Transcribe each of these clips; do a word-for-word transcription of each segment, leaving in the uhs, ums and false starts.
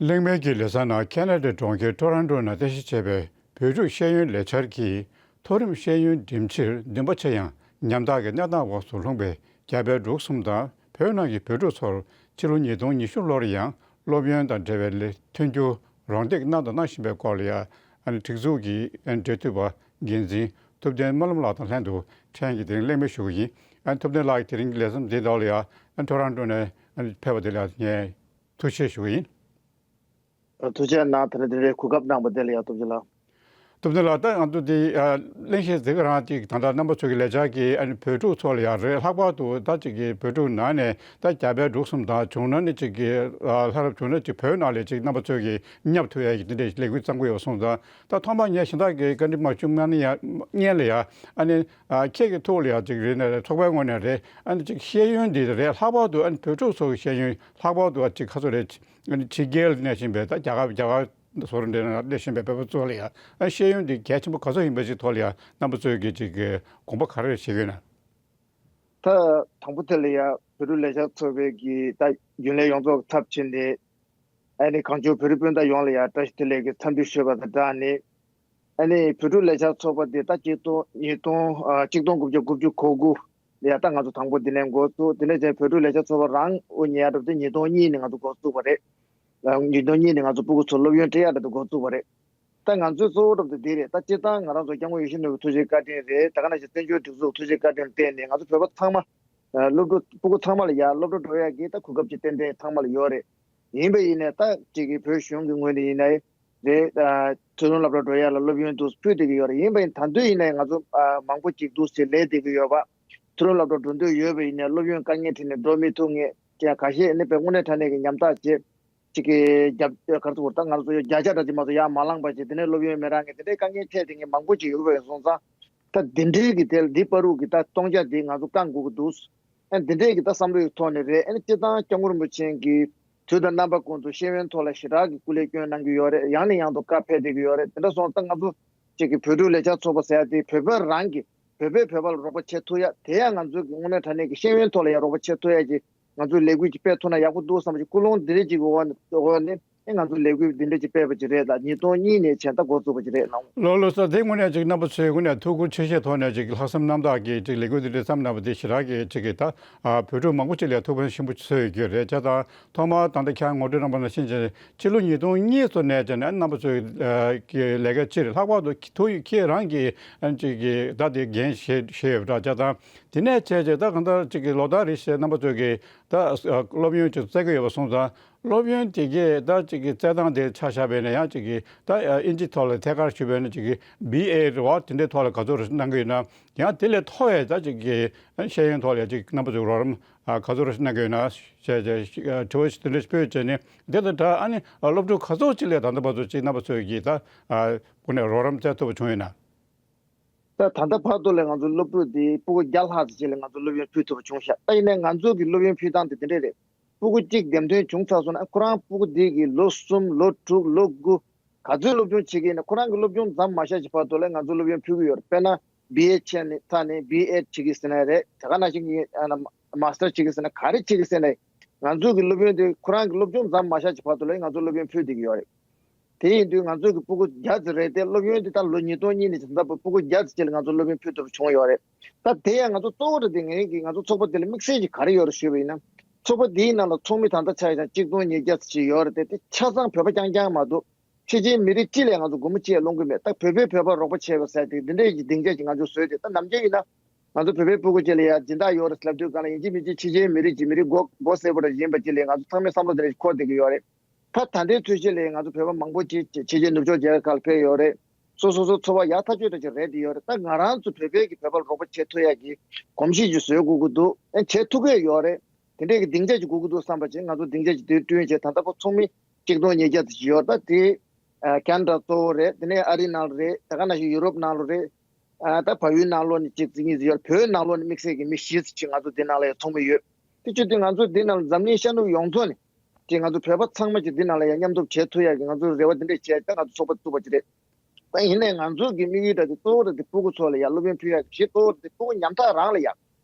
གླེང་མོལ་གྱི་ལེ་ཚན་ནང་ཁེ་ན་ཌའི་གྲོང་ཁྱེར་ཊོ་རོན་ཊོ་ནང་རྟེན་གཞི་བྱས་པའི་བོད་ཕྲུག་ཤེས་ཡོན་ལས་འཆར་གྱིས་མཐོ་རིམ་ཤེས་ཡོན་འགྲིམ་ཕྱིར་འདུན་པ་ཆེ་ཡང་ཉམ་ཐག་གི་གནས་སྟངས་འོག་ཏུ་ལྷུང་པའི་རྒྱ་བལ་འབྲུག་གསུམ་དང་བོད་ནང་གི་བོད་ཕྲུག་ཚོར་ཕྱི་ལོ་ཉིས་སྟོང་ཉི་ཤུ་ལོར་ཡང་སློབ་ཡོན་དང་འབྲེལ་བའི་ལས་མཐུན་འགྱུར་རོགས་འདེགས་གནང་དང་གནང་བཞིན་པའི་སྐོར་ལ་ཡང་སྒྲིག་འཛུགས་ཀྱི་འབྲེལ་མཐུད་པ་འགན་འཛིན་ཐུབ་བསྟན་སྨོན་ལམ་ལགས་དང་ལྷན་དུ་ཕྲན་གྱིས་དེ་རིང་གླེང་མོལ་ཞུ་གི་ཡིན། ཐུབ་བསྟན་ལགས་ཀྱིས་དེ་རིང་གི་ལས་བསམ་འདི་ཐོག་ལ་ཡང་ཊོ་རོན་ཊོ་ནས་ཕེབས་པ་དེ་ལ་ངས་ཐུགས་རྗེ་ཆེ་ཞུ་གི་ཡིན། ཐུགས་རྗེ་གནང་། དེ་རིང་དེ་འདྲའི་གོ་སྐབས་གནང་བ་དེ་ལ་ཡང་ཐུགས་རྗེ་ཆེ་ལགས། ཐུབ་བསྟན་ལགས། ད་ང་ཚོ་འདི་ཨ་གླེང་གཞི་འདི་ག་རང་ཅིག་ད་ལྟ་རྣམ་པ་ཚོ་གི་ལས་འཆར་གྱི་ཨ་ནི་བོད་ཕྲུག་ཚོ་ལ་ཡང་རེད། ལྷག་པར་དུ་ད་ཅིག་གི་བོད་ཕྲུག་ནང་ནས་ད་རྒྱ་བལ་འབྲུག་གསུམ་དང་བྱུང་ན་ནི་ཅིག་གི་ཨ་ལྷ་རབ་བྱུང་ན་ཅིག་བོད་ནང་ལ་ཅིག་རྣམ་པ་ཚོ་གི་བསྙབ་ཐུབ་ཡ་གི་འདི་འདྲའི་ལས་འགུལ་བརྩམས་ཀྱི་ཡོད་སོང་ཙང་། ད་ཐོག་མར་ངས་གཞན་དག་གི་བཀའ་འདྲི་མ་ཞུ་སྔོན་ལ་ཡང་སྔོན་ལ་ཡང་ཨ་ནི་ཨ་ཁྱེད་ཀྱི་ཐུགས་ལ་ཡང་ཅིག་རེད་ན་རེད། ཚོགས་པའི་ངོས་ནས་རེད། ཨ་ནི་ཅིག་ཤེས་ཡོན་འདི་རེད། ལྷག་པར་དུ་ཨ་ནི་བོད་ཕྲུག་ཚོ་གི་ཤེས་ཡོན་ལྷག་པར་དུ་ཨ་ཅིག་ག་ཚོད་རེད། ཨ་ནི་ཕྱི་རྒྱལ་གནས་བཞིན་པའི་ད་རྒྱ་གར་རྒྱ་གར་སོགས་འདྲ་ན་གནས་བཞིན་པའི་བོད་པ་ཚོ་ལ་ཡང་ཨ་ཤེས་ཡོན་འདི་གལ་ཆེན་པོ་ག་ཚོད་ཡིན་པ་ཞིག་ཐོག་ལ་ཡང་རྣམ་པ་ཚོས་ཀྱི་ཅིག་གི་དགོངས་པ་ག་རེ་བཞེས་ཡོད་ན། ད་དང་པོ་དེ་ལ་ཡང་བོད་ཕྲུག་ལས་འཆར་ཚོགས་པའི་གི་ད་རྒྱུན་ལས་ཡོངས་རྫོགས་ཚབ་བྱས་ནས་ཨ་ནི་གངས་ལྗོངས་བོད་རིགས་སྤུན་ཟླ་ཡོངས་ལ་ཡང་བཀྲ་ཤིས་བདེ་ལེགས་ཀྱི་འཚམས་འདྲི་ཞུས་པ་དང་སྦྲགས་ནས། ཨ་ནི་བོད་ཕྲུག་ལས་འཆར་ཚོགས་པ་དེ་ད་གཅིག་སྟོང་ཉིས་སྟོང་ཨ་གཅིག་སྟོང་དགུ་བརྒྱ་དགུ་བཅུ་གོ་དགུ་ལ་ཡང་ད་ང་ཚོ་དང་པོ་འདི་ནས་འགོ་བཙུགས། དེ་ནས་བྱས་བོད་ཕྲུག་ལས་འཆར་ཚོགས་པ་རང་དབུ་བརྙེས་ཡ་འགྲོ་དེ་ཉིས་སྟོང་གཉིས་ནས་ང་ཚོ་འགོ་བཙུགས་པ་རེད། ཨ་ཉིས་སྟོང་གཉིས་ནས་ང་ཚོ་སྤུ་གུ་ཚོ་སློབ་ཡོན་སྤྲད་ཡ་འགྲོ་དེ་འགོ་བཙུགས་པ་རེད། ད་ང་ཚོའི་གཙོ་བོ་འགྲོ་དེ་འདི་རེད། ད་སྤྱིར་བཏང་ང་རང་ཚོ་སྐྱབས་མགོན་ཡིད་བཞིན་ནོར་བུའི་ཐུགས་རྗེ་བཀའ་དྲིན་རེད། དེ་ག་ནང་བཞིན་བཙན་བྱོལ་སྒྲིག་འཛུགས་ཐུགས་རྗེ་བཀའ་དྲིན་བརྟེན་ནས་ང་ཚོ་བོད་པ་ཚང་མ་ཨ་སློབ་ཕྲུག་སྤུ་གུ་ཚང་མ་ལ་ཡ་སློབ་གྲྭ་འགྲོ་ཡ་གི་ད་གོ་སྐབས་ཅིག་ཏན་ཏན་ཚང་མ་ལ་ཡོད་རེད། ཡིན་པ་ཡིན་ནའི་ད་ཅིག་གི་བོད་གཞུང་གི་ངོས་ནས་ཡིན་ནའི་རེད། ཨ་མཐོ་རིམ་སློབ་གྲྭ་འགྲོ་ཡ་ལ་སློབ་ཡོན་དུ་ཕུལ་བསྡད་ཀྱི་ཡོད་རེད། ཡིན་པ་ཡིན་ད་དུང་ཡིན་ནའི་ང་ཚོ་ཨ་མང་པོ་ཅིག་འདུག་སེ་ལས་བསྡད་ཀྱི་ཡོད་པ། མཐོ་རིམ་སློབ་གྲྭ་འགྲོ་འདོད་ཡོད་པ་ཡིན་ནའི་སློབ་ཡོན་དཀའ་ངལ་འཕྲད་ནས་འགྲོ་མི་ཐུབ་མཁན་ཅན་ཁ་ཤས་ནི་དཔེ་དངོས་གནས་དྲང་གནས་ཀྱི་ཉམ་ཐག་བྱས། ཅིག་གི་རྒྱབ་གར་ཚོར་ད་ང་ཚོ་བརྒྱ་ཆ་འདྲ་ཅིག་མ་གཏོགས་ཡར་མ་ལངས་པ་ཅིག་དེ་ནས་སློབ་ཡོན་མི་རག་མཁན་དེ་འདྲའི་དཀའ་ངལ་འཕྲད་དེ་མཁན་མང་པོ་ཅིག་ཡོད་པ་ཡིན་སོང་ཙང་། ད་འདི་འདྲའི་གི་དེ་འདི་བར་དུ་གི་ད་གཏོང་རྒྱ་འདི་ང་ཚོ་བསྐང་དགོས་ཀྱི་འདུག་ཨ་འདི་འདྲའི་གི་ད་བསམ་བློའི་ཐོག་ནས་རེད། ཨ་ནི་སྤྱིར་བཏང་སྐྱབས་མགོན་རིན་པོ་ཆེ་གིས་དུས་དང་རྣམ་པ་ཀུན་ཏུ་ཤེས་ཡོན་ཐོག་ལ་ཞེ་དྲག་གི་སྐུ་ལས་བསྐྱོན་གནང་གི་ཡོད་རེད། ཡང་ནས་ཡང་དུ་བཀའ་ཕེབས་བསྡད་ཀྱི་ཡོད་རེད། དེ་འདྲ་སོང་ཙང་ང་ཚོ་ཅིག་གི་བོད་ཕྲུག་ལས་འཆར་ཚོགས་པ་ཟེར་ཡ་དེ་བོད་པ་རང་གི་བོད་པས་བོད་པ་ལ་རོགས་པ་བྱེད་ཐུབ་ཡ། དེ་ཡང་ང་ཚོ་གི་དངོས་གནས་དྲང་གནས་ཀྱི་ཤེས་ཡོན་ཐོག་ལ་ཡང་རོགས་པ་བྱེད་ཐུབ་ཡ་གི་ང་ཚོས་ལས་འགུལ་ཅིག་སྤེལ་ཐུབ་ན་ཡག་པོ་འདུག་བསམ་པ་ཅིག་ཀུན་སློང་འདི་རེ་ཅིག་གི་འོག་ནས་འོག་ནས་ཨེ་ང་ཚོས་ལས་འགུལ་འདི་འདྲ་ཅིག་སྤེལ་བ་ཅིག་རེད་ལ། ཉིས་སྟོང་གཉིས་ནས་བྱས་ད་འགོ་བཙུགས་པ་ཅིག་རེད་ལགས། ལགས་ལགས་སོ། དེ་དངོས་གནས་ཅིག་རྣམ་པ་ཚོའི་དངོས་གནས་ཐུགས་ཁུར་ཆེ་བཞེས་ཐོག་ནས་ཅིག་ལྷག་བསམ་རྣམ་དག་གིས་ཅིག་ལས་འགུལ་འདི་འདྲ་བརྩམས་གནང་བ་དེ་ཞེ་དྲག་གི་ཅིག་གི་ད་ཨ་བོད་ཕྲུག་མང་པོ་ཅིག་ལ་ཐུགས་ཕན་ཆེན་པོ་གསོས་ཡོད་རྒྱུ་རེད། བྱས་ཙང་ཐོག་མར་ད་ལྟ་ཁྱེད་རང་ངོ་སྤྲོད་གནང་པ་ནང་བཞིན་བྱས་ནས་ཕྱི་ལོ་ཉིས་སྟོང་གཉིས་ཙམ་ནས་བྱས་ནས་རྣམ་པ་ཚོའི་ཨ་གི་ལས་ཀ་ཅིག་རེད། ལྷག་པར་དུ་ཐུགས་ཡིད་ཁྱེད་རང་གིས་ཨ་ཅིག་གི་ད་དེ་འགན་བཞེས་བཞེས་ཡོད་པ་འདྲ། བྱས་ཙང་དེ་ནས་བྱས་བྱས་ད་གང་ལྟར་ཅིག་གི་ལོ་ལྟར་རེ་བཞིན་རྣམ་པ་ཚོས་ཀྱི་ད་སློབ་ཡོན་ཅིག་བཙལ་གྱི་ཡོད་པ་སོང་ཙང་། སློབ་ཡོན་དེ་གས་ད་ཅིག་གི་བཙལ་སྟངས་དེ་ཆ་བཞག་པ་ཡིན་ན་ཡང་ཅིག་གི་ད་ཨིན་ཇི་ཐོག་ལ་ཐད་ཀར་ཞུས་པ་ཡིན་ན་ཅིག་གི་བི་ཨེ་རེད་བ། དེ་འདྲའི་ཐོག་ལ་ག་ཚོད་རེ་གནང་གི་ཡོད་ན། ཡང་དེ་ལས་མཐོ་བའི་ད་ཅིག་གི་ཤེས་ཡོན་ཐོག་ལ་ཅིག་རྣམ་པ་ཚོས་རོགས་རམ་ག་ཚོད་རེ་གནང་གི་ཡོད་ན་ཞེས་དྲི་བ་ཞིག་དེ་འདྲ་ཞིག་ཕུལ་བྱས་ནས། དེ་དང་སྦྲགས་ཨ་ནི་སློབ་ཕྲུག་ག་ཚོད་ཅིག་ལ་ད་ལྟ་བར་དུ་ཅིག་རྣམ་པ་ཚོས་ཀྱིས་ད་ཁོ་ནས་རོགས་རམ་བཙལ་ཐུབ་པ་བྱུང་ཡོད་ན། ད་ད་ལྟ་བར་དུ་ལས་ང་ཚོ་སློབ་ཕྲུག་དེ་སྤུ་གུ་བརྒྱ་ལྷག་ཙམ་ཅིག་ལ་ང་ཚོ་སློབ་ཡོན་ཕུལ་ཐུབ་པ་བྱུང་ཤག་ད་ཡིན་ནའི་ང་ཚོ་གི་སློབ་ཡོན་ཕུལ་སྟངས་དེ་དེ་འདྲས་རེད། སྤུ་གུ་གཅིག་འདེམས་ཐོན་བྱུང་ཚར་སོང་ན་ཁོ་རང་སྤུ་གུ་དེ་གི་ལོ་གསུམ་ལོ་དྲུག་ལོ་དགུ་ག་ཚོད་སློབ་སྦྱོང་བྱེད་ཀྱི་ཡིན་ན་ཁོ་རང་གི་སློབ་སྦྱོང་མཚམས་མ་བཞག་གི་བར་དུ་ལ་ང་ཚོ་སློབ་ཡོན་ཕུལ་གྱི་ཡོད་རེད། དཔེར་ན་བི་ཨེ་བྱས་ནས་ཚར་ནས་བི་ཨེ་བྱེད་ཀྱི་ཟེར་ན་རེད། དེ་ག་ནང་བཞིན་གྱི་མ་སི་ཊར་བྱེད་ཀྱི་ཟེར་ན་ག་རེ་བྱེད་ཀྱི་ཟེར་ནའི་ང་ཚོ་གི་སློབ་ཡོན་དེ་ཁོ་རང་གི་སློབ་སྦྱོང་མཚམས་མ་བཞག་གི་བར་དུ་ལ་ང་ཚོ་སློབ་ཡོན་ཕུལ་བསྡད་ཀྱི་ཡོད་རེད། དེ་ཡིན་དུས་ང་ཚོ་གི་སྤུ་གུ་བརྒྱ་ཙམ་རེད་དེ། སློབ་ཡོན་འདི་ལྟར་ལོ་ཉིས་སྟོང་གཉིས་ནས་བྱས་ཙང་ད་སྤུ་གུ་བརྒྱ་ཙམ་ཅིག་ལ་ང་ཚོ་སློབ་ཡོན་ཕུལ་ཐུབ་པ་བྱུང་ཡོད་རེད། ད་དེ་ཡང་ང་ཚོ་གཙོ་བོ་རེད་དེ། ངས་ཀྱི་ང་ཚོ་ཚོགས་པ་འདི་ལ་དམིགས་བསལ་གྱི་ག་རེ་ཡོད་རེད་ཞུས་པ་ཡིན་ན། ཚོགས་པ་འདིའི་ནང་ལ་ཚོགས་མི་ད་ལྟ་ཆ་བཞག་ན་གཅིག་སྟོང་ཉིས་བརྒྱ་ཙམ་ཅིག་ཡོད་རེད་དེ། དེ་ཆ་ཚང་བོད་པ་རྐྱང་རྐྱང་མ་གཏོགས་ཕྱི་རྒྱལ་མི་རིགས་སྤྱི་ལ་ང་ཚོ་སྒོར་མོ་གཅིག་ཡང་སློང་གི་མེད། ད་བོད་པས་བོད་པར་རོགས་པ་བྱས་པ་ཟེར་དེ་འདི་འདྲའི་གི་སྡིངས་ཆ་ཅིག་ང་ཚོས་བཟོས་ཏེ། ད་ནམ་རྒྱུན་ཡིན་ན་ང་ཚོ་བོད་པའི་སྤུ་གུ་ཅིག་ལ་ཡ་སྦྱིན་བདག་ཡོད་རེད་ལབ་དུས་སྒང་ལ་ཡིན་གཅིག་མིན་གཅིག་ཕྱི་རྒྱལ་མི་རིགས་ཀྱི་མི་རིགས་མགོ་མགོ་སེར་པོ་རེ་ཡིན་པ་ཅིག་ལ་ང་ཚོ་ཚང་མའི་བསམ་བློ་དེ་འདྲ་ཞིག་འཁོར་བསྡད་ཀྱི་ཡོད་རེད། ད་ད་ལྟའི་དུས་ཚོད་ལ་ང་ཚོ་བོད་པ་མང་པོ་ཅིག་ཕྱི་རྒྱལ་ནུབ་ཕྱོགས་རྒྱལ་ཁབ་ཁག་ལ་ཕེབས་ཡོད་རེད། སོ་སོ་སོ་འཚོ་བ་ཡག་ཐག་ཆོད་འདྲ་ཅིག་རེད་དེ་ཡོད་རེད། ད་ང་རང་ཚོ་བོད་པའི་གི་བོད་པར་རོགས་པ་བྱེད་ཐུབ་ཡག་གི་གོམས་གཤིས་ཅིག་བཟོ་དགོས་ཀྱི་འདུག་ཨེ་བྱེད་ཐུབ་ཀྱི་ཡོད་རེད། དེ་འདྲའི་གི་སྡིངས་ཆ་ཅིག་དགོས་ཀྱི་འདུག་བསམ་པ་ཅིག་ང་ཚོ་སྡིངས་ཆ་ཅིག་དེ་བསྐྲུན་བྱས། ད་ལྟ་བར་ཚོགས་མི་གཅིག་སྟོང་ཉིས་བརྒྱ་ཙམ་ཅིག་ཡོད་རེད། ད་དེ་ཨ་ཁེ་ན་ཌ་གཙོ་བོ་རེད། དེ་ནས་ཨ་རིའི་ནང་ལ་རེད། ད་ག་ནང་བཞིན་ཡུ་རོབ་ནང་ལ་རེད། ཨ་ད་བལ་ཡུལ་ནང་ལོགས་ནས་གཅིག་ཙམ་གཉིས་ཙམ་ཡོད། བོད་ནང་ལོགས་ནས་དམིགས་བསལ་གྱི་མི་བཞི་ཙམ་ཅིག་ང་ཚོ་འདི་ནང་ལ་ཡང་ཚོགས་མི་ཡོད། དེ་བྱེད་དུས་ང་ཚོ་འདི་ནང་ལ་འཛམ་གླིང་ཤར་ནུབ་ཡོངས་རྫོགས་ནས་ཅིག་ང་ཚོ་བོད་པ་ཚང་མ་ཅིག་འདི་ནང་ལ་ཡང་མཉམ་འཛོམས་བྱེད་ཐུབ་ཡག་གི་ང་ཚོ་རེ་བ་འདི་འདྲས་བྱས། ད་ང་ཚོ་ཚོགས་པ་བཙུགས་པ་ཅིག་རེད། ད་ཡིན་ནའི་ང་ཚོ་གི་དམིགས་ཡུལ་འདྲ་དེ་གཙོ་བོ་རེད་དེ། སྤུ་གུ་ཚོ་ལ་ཡང་སློབ་ཡོན་ཕུལ་ཡག་གི་གཞི་གཙོ་བོ་རེད་དེ། སྤུ་གུ་ཉམ་ཐག་རང་ལ་ཡང་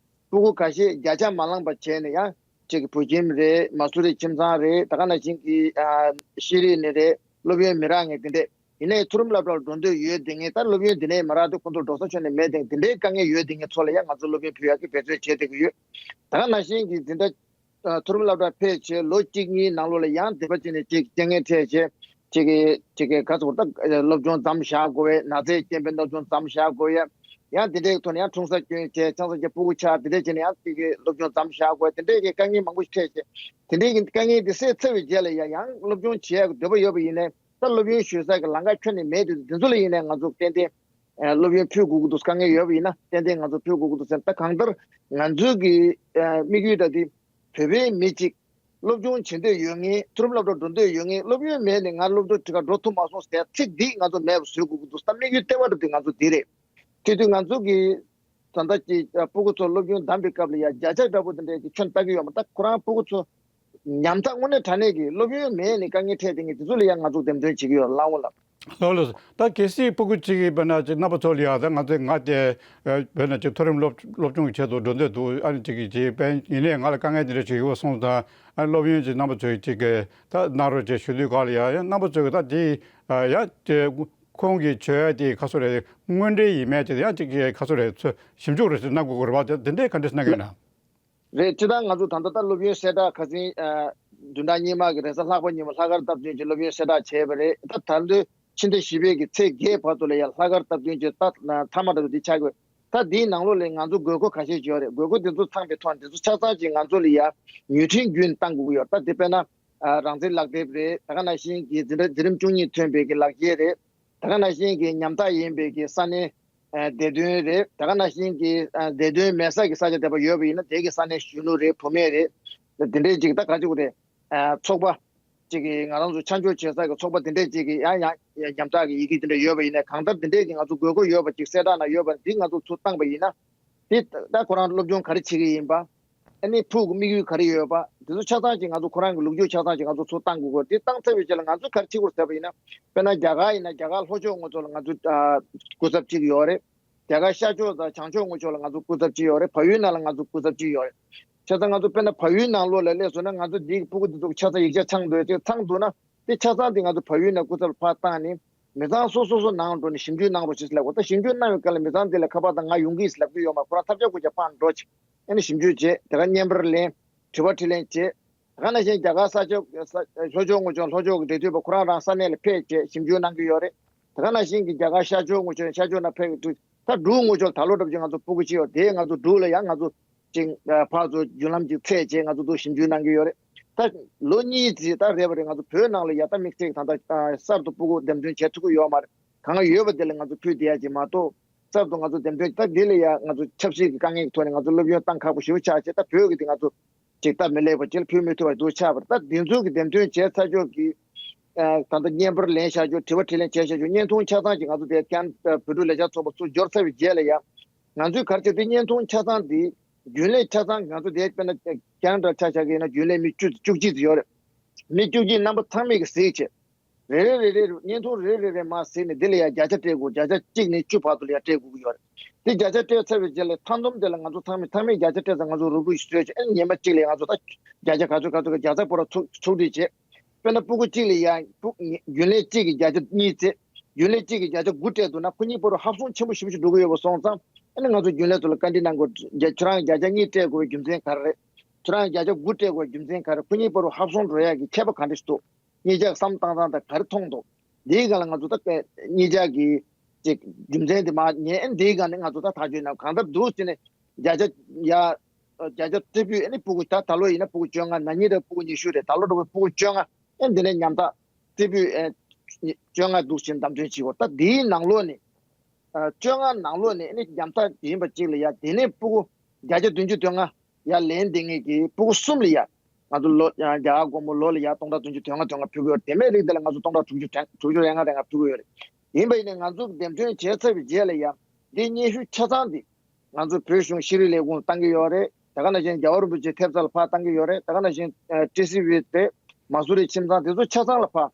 སྤུ་གུ་ཁ་ཤས་བརྒྱ་ཆ་མ་ལངས་པ་བྱས་ནས་ཡང་ ཅིག་གི་བོད་ཁྱིམ་རེད། མ་སུ་རི་ཁྱིམ་ཚང་རེད། ད་ག་ནང་བཞིན་གྱི་ཨ་ཤེས་རིག་ནས་རེད། སློབ་ཡོན་མི་རག་མཁན་དེ་འདྲས། ཡིན་ནའི་མཐོ་རིམ་སློབ་གྲྭར་འགྲོ་འདོད་ཡོད་དེ་ངས་ད་སློབ་ཡོན་དེ་ནས་མ་རག་དུས་ཁོང་ཚོ་འགྲོ་ས་ཁྱོན་ནས་མེད་དེ་དེ་འདྲའི་དཀའ་ངལ་ཡོད་དེ་ངས་ཚོ་ལ་ཡང་ང་ཚོ་སློབ་ཡོན་ཕུལ་ཡག་གི་འབད་བརྩོན་བྱས་བསྡད་ཀྱི་ཡོད། ད་ག་ནང་བཞིན་གྱི་འཛིན་གྲྭ་ཨ་མཐོ་རིམ་སློབ་གྲྭར་ཕེབས་བྱས་ལོ་གཅིག་གཉིས་ནང་ལོགས་ལ་ཡང་སྡེ་པ་གཅིག་ནས་ཅིག་རྐྱེན་ངན་འཕྲད་བྱས་ཅིག་གི་ཅིག་གི་ག་ཚོད་ད་སློབ་སྦྱོང་མཚམས་བཞག་དགོས་པའི་ན་ཚའི་རྐྱེན་པས་སློབ་སྦྱོང་མཚམས་བཞག་དགོས་ཡ། ཡང་དེ་འདྲའི་ཐོག་ནས་ཡང་འཁྲུངས་ས་སྐྱོན་བྱས་ཆང་ས་ཀྱི་སྤུ་གུ་ཆགས་དེ་འདྲས་བྱས་ནས་ཡང་ཅིག་གི་སློབ་སྦྱོང་མཚམས་བཞག་དགོས་དེ་འདྲས་ཀྱི་དཀའ་ངལ་མང་པོ་ཞིག་འཕྲད་བྱས་དེ་འདྲས་ཀྱི་དཀའ་ངལ་དེ་སེལ་ཚར་བའི་རྗེས་ལ་ཡ་ཡང་སློབ་སྦྱོང་བྱེད་ཡག་གི་འདོད་པ་ཡོད་པ་ཡིན་ནའི་ད་སློབ་ཡོན་ཞུ་ས་གི་ལམ་ཁ་ཁྱོན་ནས་མེད་དུས་དེ་ཚོ་ལ་ཡིན་ནའི་ང་ཚོ་ཏན་ཏན་ཨ་སློབ་ཡོན་ཕུལ་དགོས་ཀྱི་འདུག་དཀའ་ངལ་ཡོད་པ་ཡིན་ན་ཏན་ཏན་ང་ཚོ་ཕུལ་དགོས་ཀྱི་འདུག་ཟེར་ད་གང་ལྟར་ང་ཚོའི་གི་ཨ་དམིགས་ཡུལ་ད་དེ་བོད་པའི་མི་གཅིག་སློབ་སྦྱོང་བྱེད་འདོད་ཡོད་མཁན་མཐོ་རིམ་སློབ་གྲྭར་འགྲོ་འདོད་ཡོད་མཁན་སློབ་ཡོན་མེད་ནས་ང་སློབ་གྲྭ་ཁྲིད་ག་འགྲོ་ཐུབ་མ་སོང་ཟེར་ཚིག་འདི་ང་ཚོ་མེད་པ་བཟོ་དགོས་ཀྱི་འདུག་ད་དམིགས་ཡུལ་ལྟེ་བ་འདྲ་དེ་ང་ཚོ་འདི་རེད། དེ་དུས་ང་ཚོ་གི་ད་ལྟ་གི་ཨ་སྤུ་གུ་ཚོ་སློབ་ཡོན་བདམས་པའི་སྐབས་ལ་ཡ་བརྒྱ་ཆ་འདྲ་པོ་དེ་འདྲས་ཀྱི་ཁྱོན་ལྟ་གི་ཡོད་མ་ད་ཁོ་རང་སྤུ་གུ་ཚོ་ཉམ་ཐག་དངོས་གནས་དྲང་གནས་ཀྱི་སློབ་ཡོན་མེད་ནས་དཀའ་ངལ་འཕྲད་དེ་ངས་དེ་ཚོ་ལ་ཡང་ང་ཚོ་འདེམས་ཐོན་བྱེད་ཀྱི་ཡོད་ལགས་འོ་ལགས། ལགས་ལགས། ད་གལ་སྲིད་སྤུ་གུ་གཅིག་གིས་དཔེར་ན་ཅིག་རྣམ་པ་ཚོ་ལ་ཡ་ད་ང་ཚོས་ང་དེ་ཨ་དཔེར་ན་ཅིག་མཐོ་རིམ་སློབ་སློབ་སྦྱོང་གི་ཆེད་དུ་འགྲོ་འདོད་འདུག་ཨ་ནི་ཅིག་གིས་ཅིག་དཔེ་ཡིན་ནའི་ང་ལ་དཀའ་ངལ་འདི་འདྲ་ཞིག་ཡོད་སོང་ཙང་ཨ་སློབ་ཡོན་ཅིག་རྣམ་པ་ཚོས་ཅིག་གི་ད་གནང་རོགས་ཅེས་ཞུ་དུས་ག་ལ་ཡ་ཡང་རྣམ་པ་ཚོས་གི་ད་དེ་ཨ་ཡ་དེ་ཁོང་གིས་བྱོས་ཡ་དེ་ཁ་སོ་རེད་དངོས་འབྲེལ་ཡིན་མེད་ཅེས་ཡང་ཅིག་གི་ཁ་སོ་རེད་ཚོས་ཞིབ་འཇུག་རེ་ཞིག་གནང་དགོས་ཀྱི་རེད་བ། དེ་འདྲའི་ག་འདྲ་ཞིག་གནང་གི་ཡོད་ན། རེད། སྤྱིར་བཏང་ང་ཚོ་ད་ལྟ་ད་སློབ་ཡོན་གསལ་བསྒྲགས་ཁ་སང་ཨ་བདུན་ཕྲག་སྔོན་མ་གི་རེས་གཟའ་ལྷག་པ་ཉིན་མོ་ལྷག་དཀར་སྟབས་བསྟུན་གྱིས་སློབ་ཡོན་གསལ་བསྒྲགས་བྱས་པ་རེད། ད་ད་ལོའི་ཕྱི་ཟླ་བཞི་པའི་གི་ཚེས་བརྒྱད་བར་དུ་ལ་ཡང་ལྷག་དཀར་སྟབས་བསྟུན་གྱིས་ད་མཐའ་མ་འདྲ་བོ་འདི་ཆགས་དགོས། ད་འདིའི་ནང་ལོགས་ལ་ང་ཚོ་དགོས་མཁོ་ཁ་ཤས་ཅིག་ཡོད་རེད། དགོས་མཁོ་འདི་ཚོ་ཚང་པའི་ཐོག་འདི་ཚོ་ཆ་ཚང་ཅིག་ང་ཚོ་ལ་ཡང་ཉོས་ཁྲིམས་བརྒྱུད་བཏང་དགོས་ཀྱི་ཡོད། ད་དེ་དཔེར་ན་ཨ་རང་བཙན་ལག་དེབ་རེད། ད་ག་ནང་བཞིན་གྱི་འཛིན་གྲྭ་འཛིན་རིམ་བཅུ་གཉིས་ཐོན་པའི་གི་ལག་འཁྱེར་རེད། ད་ག་ནང་བཞིན་གྱི་ཉམ་ཐག་ཡིན་པའི་གི་ས་གནས་ཨ་བདེ་དོན་རེད། ད་ག་ནང་བཞིན་གྱི་ཨ་བདེ་དོན་མེད་ས་གི་ས་ཆ་དེ་པ་ཡོད་པ་ཡིན་ན་དེ་གི་ས་གནས་གཞོན་ནུ་རེད། བུད་མེད་རེད། དེ་འདྲའི་ཅིག་ད་ག་ཅིག་རེད། ཨ་ཚོགས་པ་ཅིག་གི་ང་རང་ཚོ་ཆ་འཇོག་བྱེད་ས་གི་ཚོགས་པ་དེ་འདྲའི་ཅིག་གི་ཡང་ཡང་ཉམ་ཐག་གི་ཡི་གེ་དེ་འདྲ་ཡོད་པ་ཡིན་ན་གང་ལྟར་དེ་འདྲའི་གི་ང་ཚོ་དགོས་མཁོ་ཡོད་པ་ཅིག་གསལ་བསྒྲགས་ན་ཡོད་པ་འདི་ང་ཚོ་ཚུར་བཏང་པ་ཡིན་ན། དེ་ད་ཁོ་རང་སློབ་སྦྱོང་ག་རེ་བྱེད་ཀྱི་ཡིན་པ། ཨ་ནི་ཕྲུ་གུ་དམིགས་ཡུལ་ག་རེ་ཡོད་པ། དེ་ཚོ་ཆ་ཚང་ཅིག་ང་ཚོ་ཁོ་རང་གི་ལོ་རྒྱུས་ཆ་ཚང་ཅིག་ང་ཚོ་ཚུར་བཏང་དགོས་ཀྱི་ཡོད་རེད། དེ་བཏང་ཚར་བའི་རྗེས་ལ་ང་ཚོ་ག་རེ་བྱེད་དགོས་ཟེར་བ་ཡིན་ན། དཔེར་ན་རྒྱ་གར་ཡིན་ན་རྒྱ་གར་ལྷོ་ཕྱོགས་ངོས་ཕྱོགས་ལ་ང་ཚོ་ཨ་སྐུ་ཚབ་ཅིག་ཡོད་རེད། རྒྱ་གར་ཤར་ཕྱོགས་དང་བྱང་ཕྱོགས་ངོས་ཕྱོགས་ལ་ང་ཚོ་སྐུ་ཚབ་ཅིག་ཡོད་རེད། བལ་ཡུལ་ནང་ལ་ང་ཚོ་སྐུ་ཚབ་ཅིག་ཡོད་རེད། བྱས་ཙང་ང་ཚོ་དཔེར་ན་བལ་ཡུལ་ནང་ལོགས་ལ་སླེབས་སོང་ན་ང་ཚོ་འདིའི་སྤུ་གུ་འདི་ཚོ་ཆ་ཚང་ཡིག་ཆ་ཚང་འདུག་དེ་ཚང་འདུག་ན། དེ་ཆ་ཚང་དེ་ང་ཚོ་བལ་ཡུལ་ནས་སྐུ་ཚབ་ཕར་བཏང་ནས་མི་ཚང་སོ་སོ་སོ་ནང་འགྲོ་ནས་ཞིབ་འཇུག་གནང་རོགས་ཞེས་ལབ་དགོས། ད་ཞིབ་འཇུག་གནང་བའི་སྐབས་ལ་མི་ཚང་དེ་ལ་ཁ་པར་དང་ང་ཡོང་གི་ཡིན་ལབ་ཀྱི་ཡོད་མ་རེད། ཁོ་རང་ཐབས་ཆག་ཁུར་ཆག་ཕར་འགྲོ་བྱས་ཨ་ནི་ཞིབ་འཇུག་བྱས་དེ་ག་བརྙན་པར་ལེན་དྲི་བ་དྲིས་ལན་བྱས་དེ་ག་ནང་བཞིན་རྒྱ་གར་ས་ཕྱོགས་ས་ལྷོ་ཕྱོགས་ངོས་ཕྱོགས་ལྷོ་ཕྱོགས་ཀྱི་འབྲེལ་མཐུད་པ་ཁོ་རང་རང་ས་གནས་ལ་ཕེབས་བྱས་ཞིབ་འཇུག་གནང་གི་ཡོད་རེད། དེ་ག་ནང་བཞིན་གྱི་རྒྱ་གར་ཤར་ཕྱོགས་ངོས་ཕྱོགས་ཤར་ཕྱོགས་ན་ཕེབས་ཀྱི་འདུག་ད་འབྲུག་ངོས་ཕྱོགས་ད་ལོ་འདྲ་བྱས་ང་ཚོ་སྤུ་གུ་ཅིག་ཡོད་དེ་ང་ཚོ་འབྲུག་ལ་ཡང་ང་ཚོ་ཅིག་ཨ་ཕར་ཚུར་བརྒྱུད་ལམ་ཅིག་ཚད་བྱས་ང་ཚོ་འདུག་ཞིབ་འཇུག་གནང་གི་ཡོད་རེད། ད་ལོ་གཉིས་ཙམ་ད་རེད་པ་རེད། ང་ཚོ་བོད་ནང་ལ་ཡ་ད་དམིགས་བསལ་གྱི་ད་ལྟ་ཨ་གསར་དུ་སྤུ་གུ་འདེམས་ཐོན་བྱེད་ཐུབ་ཀྱི་ཡོད་མ་རེད། གང་ཡོད་པ་དེ་ལ་ང་ཚོ་ཕུལ་བསྡད་ཡ་ཅིག་མ་གཏོགས་གསར་དུ་ང་ཚོ་འདེམས་ཐོན་ད་འདི་ལ་ཡ་ང་ཚོ་ཆབ་སྲིད་ཀྱི་དཀའ་ངལ་གྱི་ཐོག་ནས་ང་ཚོ་སློབ་ཡོན་བཏང་ཁག་པོ་ཞེ་པོ་ཆགས་བྱས་ད་བོད་ཀྱི་དེ་ང་ཚོ་ཅིག་སྟབས་མི་ལེགས་པ་ཅིག་ལ་ཕུལ་མི་ཐུབ་པ་འདུག་ཆགས་པ་རེད། ད་འདི་ཚོ་གི་འདེམས་ཐོན་བྱས་ཚར་ཆོག་གི་ཨ་ད་ལྟ་བརྙན་པར་ལེན་བཞག་ཆོག་དྲི་བ་དྲིས་ལན་བྱས་བཞག་ཆོག་བརྙན་ཐུང་ཆ་ཚང་ཅིག་ང་ཚོ་དེ་ཀན་བོད་ཕྲུག་ལས་འཆར་ཚོགས་པ་ཚུར་འབྱོར་ཚར་བའི་རྗེས་ལ་ཡ་ང་ཚོའི་ག་རེ་བྱས་དེ་བརྙན་ཐུང་ཆ་ཚང་འདི་རྒྱུན་ལས་ཆ་ཚང་གི་ང་ཚོ་དེ་དཔེར་ན་རྒྱང་བསྒྲགས་ཆ་བཞག་གི་ཡིན་ན་རྒྱུན་ལས་མི་བཅུ་བཅུ་གཅིག་ཙམ་ཡོད་རེད། མི་བཅུ་གཅིག་རྣམ་པ་ཚང་མས་གི་གཟིགས་བྱས། རེ་རེ་རེ་རེ་བརྙན་ཐུང་རེ་རེ་རེ་མར་གཟིགས་ནས་འདི་ལ་ཡ་བརྒྱ་ཆ་སྤྲད་དགོས། བརྒྱ་ཆ་གཅིག་ནས་བཅུ་བར་དུ་ལ་ཡ་སྤྲད་དགོས་ཀྱི་ཡོད་རེད། དེ་བརྒྱ་ཆ་སྤྲད་ཚར་བའི་རྗེས་ལ་མཐའ་སྡོམ་དེ་ལ་ང་ཚོ་ཚང་མས་ཚང་མས་བརྒྱ་ཆ་སྤྲད་ཚར་ང་ཚོ་རུབ་རུབ་ཞིག་བཟོས་བྱས་ཨ་ནི་ཉིན་མ་གཅིག་ལ་ཡ་ང་ཚོ་ད་བརྒྱ་ཆ་ག་ཚོད་ག་ཚོད་ག་བརྒྱ་ཆ་པོ་ར་ཚུགས་ཚུགས་འདྲི་བྱས། དཔེར་ན་སྤུ་གུ་གཅིག་ལ་ཡ་སྤུ་རྒྱུན་ལས་གཅིག་གིས་བརྒྱ་ཆ་གཉིས་བརྩེགས། རྒྱུན་ལས་གཅིག་གིས་བརྒྱ་ཆ་དགུ་སྤྲད་འདུག་ན་ཁོ་གཉིས་བར་དུ་ཧབ་སོང་ཆེན་པོ་ཞེ་པོ་ཞིག་འགྲོ་གི་ཡོད་པ་སོང་ཙང་ཨ་ནི་ང་ཚོ་རྒྱུན་ལས་ཚོ་ལ་བཀའ་འདྲི་གནང་དགོས། ཁྱོད་རང་བརྒྱ་ཆ་གཉིས་སྤྲད་དགོས་པའི་རྒྱུ་མཚན་ག་རེ་རེད། ཁྱོད་རང་བརྒྱ་ཆ་དགུ་སྤྲད་དགོས་པའི་རྒྱུ་མཚན་ག་རེ། ཁོ་གཉིས་བར་དུ་ཧབ་སོང་འགྲོ་ཡག་གི་ཁྱད་པར་ག་འདྲ་ཞིག་འདུག་གཉིས་ཆ་བསམ་བཏང་སྟངས་དང་ག་རེ་མཐོང་འདུག་འདིའི་སྒང་ལ་ང་ཚོ་ད་ལྟ་གཉིས་ཆ་གི་ཅིག་རྒྱུ་མཚན་དེ་མ་ཉན་འདིའི་སྒང་ནས་ང་ཚོ་ད་ཐག་གཅོད་གནང་གང་ལྟར་འདུག་ཟེར་ནས་བརྒྱ་ཆ་ཡ་བརྒྱ་ཆ་རྩེ་ཕུད་ཨ་ནི་སྤུ་གུ་ད་ད་ལོ་ཡིན་ན་སྤུ་གུ་བཅོ་ལྔ་ན་ནིང་རེད་སྤུ་གུ་ཉི་ཤུ་རེད། ད་ལོ་འགྲོ་བའི་སྤུ་གུ་བཅོ་ལྔ་ཨ་འདི་ནས་ཉམ་ཐག་རྩེ་ཕུད་ཨ་བཅོ་ལྔ་འདུག་ཟེར་འདེམས་ཐོན་བྱེད་དགོས། ད་འདིའི་ནང་ལོགས་ནས་ཨ་བཅོ་ལྔ་ནང་ལོགས་ནས་ཨ་ནི་ཉམ་ཐག་ཡིན་པ་གཅིག་ལ་ཡ་དེ་ནས་སྤུ་གུ་བརྒྱ་ཆ་བདུན་ཅུ་དོན་ལྔ། ཡར་ལེན་བསྡད་མཁན་གྱི་སྤུ་གུ་གསུམ་ལ་ཡ། ང་ཚོ་ལོ་ཡ་རྒྱ་གར་སྒོར་མོ་ལོ་ལ་ཡ་སྟོང་ཕྲག་བདུན་ཅུ་དོན་ལྔ་དོན་ལྔ་ཕུལ་གྱི་ཡོད་རེད། དེ་མིན་རིགས་དེ་ལ་ང་ཚོ་སྟོང་ཕྲག་དྲུག་ཅུ་དྲུག་ཅུ་རེ་ལྔ་རེ་ལྔ་ཕུལ་གྱི་ཡོད་རེད། ཡིན་པ་ཡིན་ནའི་ང་ཚོ་འདེམས་ཐོན་བྱས་ཚར་བའི་རྗེས་ལ་ཡ་འདི་སྙན་ཞུ་ཆ་ཚང་འདི་ང་ཚོ་བོད་གཞུང་ཤེས་རིག་ལས་ཁུངས་ལ་བཏང་གི་ཡོད་རེད། དེ་ག་ནང་བཞིན་རྒྱལ་བ་རིན་པོ་ཆེའི་ཐེབས་རྩ་ལ་ཕར་བཏང་གི་ཡོད་རེད། དེ་ག་ནང་བཞིན་ཨ་ཊི་སི་ཝི་རེད། མ་སུ་རི་ཁྱིམ་ཚང་དེ་ཚོ་ཆ་ཚང་ལ་ཕར་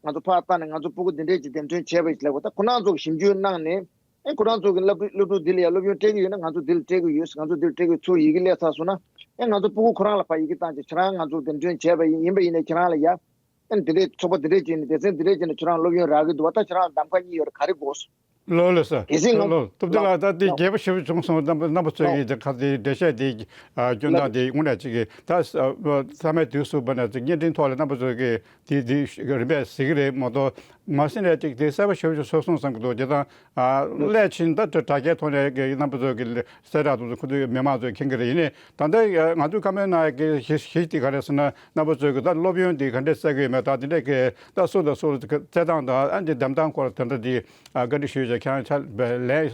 ང་ཚོ་ཕར་བཏང་ནས་ང་ཚོ་སྤུ་གུ་འདི་འདྲས་ཀྱི་འདེམས་ཐོན་བྱས་པ་ཡིན་ལབ་དགོས། ད་ཁོ་རང་ཚོ་གི་ཞིབ་འཇུག་གནང་ནས་ཨེ་ཁོ་རང་ཚོ་གི་སློབ་ཕྲུག་སློབ་ཕྲུག་འདི་ལ་ཡ་སློབ་ཡོན་སྤྲད་ཀྱི་ཡོད་ན་ང་ཚོ་འདི་ལ་སྤྲད་ཀྱི་ཡོད། ང་ཚོ་འདི་ལ་སྤྲད་ཀྱི་ཡོད་ཚུར་ཡི་གེ་སླེབས་ཚར་སོང་ན་ ཨེ་ང་ཚོ་སྤུ་གུ་ཁོ་རང་ལ་ཕར་ཡི་གེ་བཏང་བྱས་ཁྱེད་རང་ང་ཚོ་འདེམས་ཐོན་བྱས་པ་ཡིན། ཡིན་པ་ཡིན་ནའི་ཁྱེད་རང་ལ་ཡ་ཨེ་འདི་འདྲའི་ཚོགས་པ་འདི་འདྲའི་བྱས་ནས་སྡེ་ཚན་འདི་འདྲའི་བྱས་ནས་ཁྱེད་རང་སློབ་ཡོན་རག་གི་འདུག་བ། ད་ཁྱེད་རང་ལ་གདམ་ཁ་གཉིས་ཡོད་རེད། ག་རེ་དགོས། ལགས་ལགས་སོ། གལ་སྲིད་ང་ལགས་ལགས་ལགས། ཐུབ་བསྟན་ལགས། ད་འདི་ལགས་རྒྱས་པོ་ཞེ་པོ་བྱུང་སོང་། རྣམ་པ་རྣམ་པ་ཚོས་ལགས་ཀྱིས་ད་ཁ་དེ་འགྲེལ་བཤད་དེ་སྐྱོན་ལགས་སྟངས་དེ་དངོས་གནས་ཅིག་གིས་ད་ས་མཚམས་མའི་དུས་སུ་བ་ནས་ཅིག་བརྙན་འཕྲིན་ཐོག་ལ་རྣམ་པ་ཚོས་ཀྱིས་དེ་དེ་རིམ་པས་གཟིགས་ཀྱི་རེད་མ་གཏོགས། མ་གཟིགས་ནས་ཅིག་དེ་གསལ་པོ་ཞེ་པོ་ཅིག་ཚོར་སོང་བསམ་གྱི་འདུག་དེ་དང་ཨ་སླད་ཕྱིན་ད་དྲ་རྒྱའི་ཐོག་ནས་ཀྱི་རྣམ་པ་ཚོས་ཀྱི་གསལ་བསྒྲགས་དེ་ཚོ་ཁོ་ཚོས་མི་མང་ཚོས་མཁྱེན་གྱི་རེད། ཡིན་ནའི་ད་ལྟ་ང་ཚོས་བཀའ་མོལ་གནང་ཡག་གི་གཞི་གཞི་དེ་ག་རེ་ཟེར་ན། རྣམ་པ་ཚོས་ཀྱི་ད་སློབ་ཡོན་དེ་ག་འདྲས་བསྩལ་གྱི་ཡོད་མེད་དང་། དེ་འདྲས་ཀྱི་ད་སུ་དང་སུ་ལ་བསྩལ་སྟངས་དང་ཨ་འདི་འདེམས་སྟངས་སྐོར་དེ་འདྲ་དེ་ཨ་བཀའ་འདྲི་ཞུས་བྱས་ཁྱེད་རང་ཆ་ལན་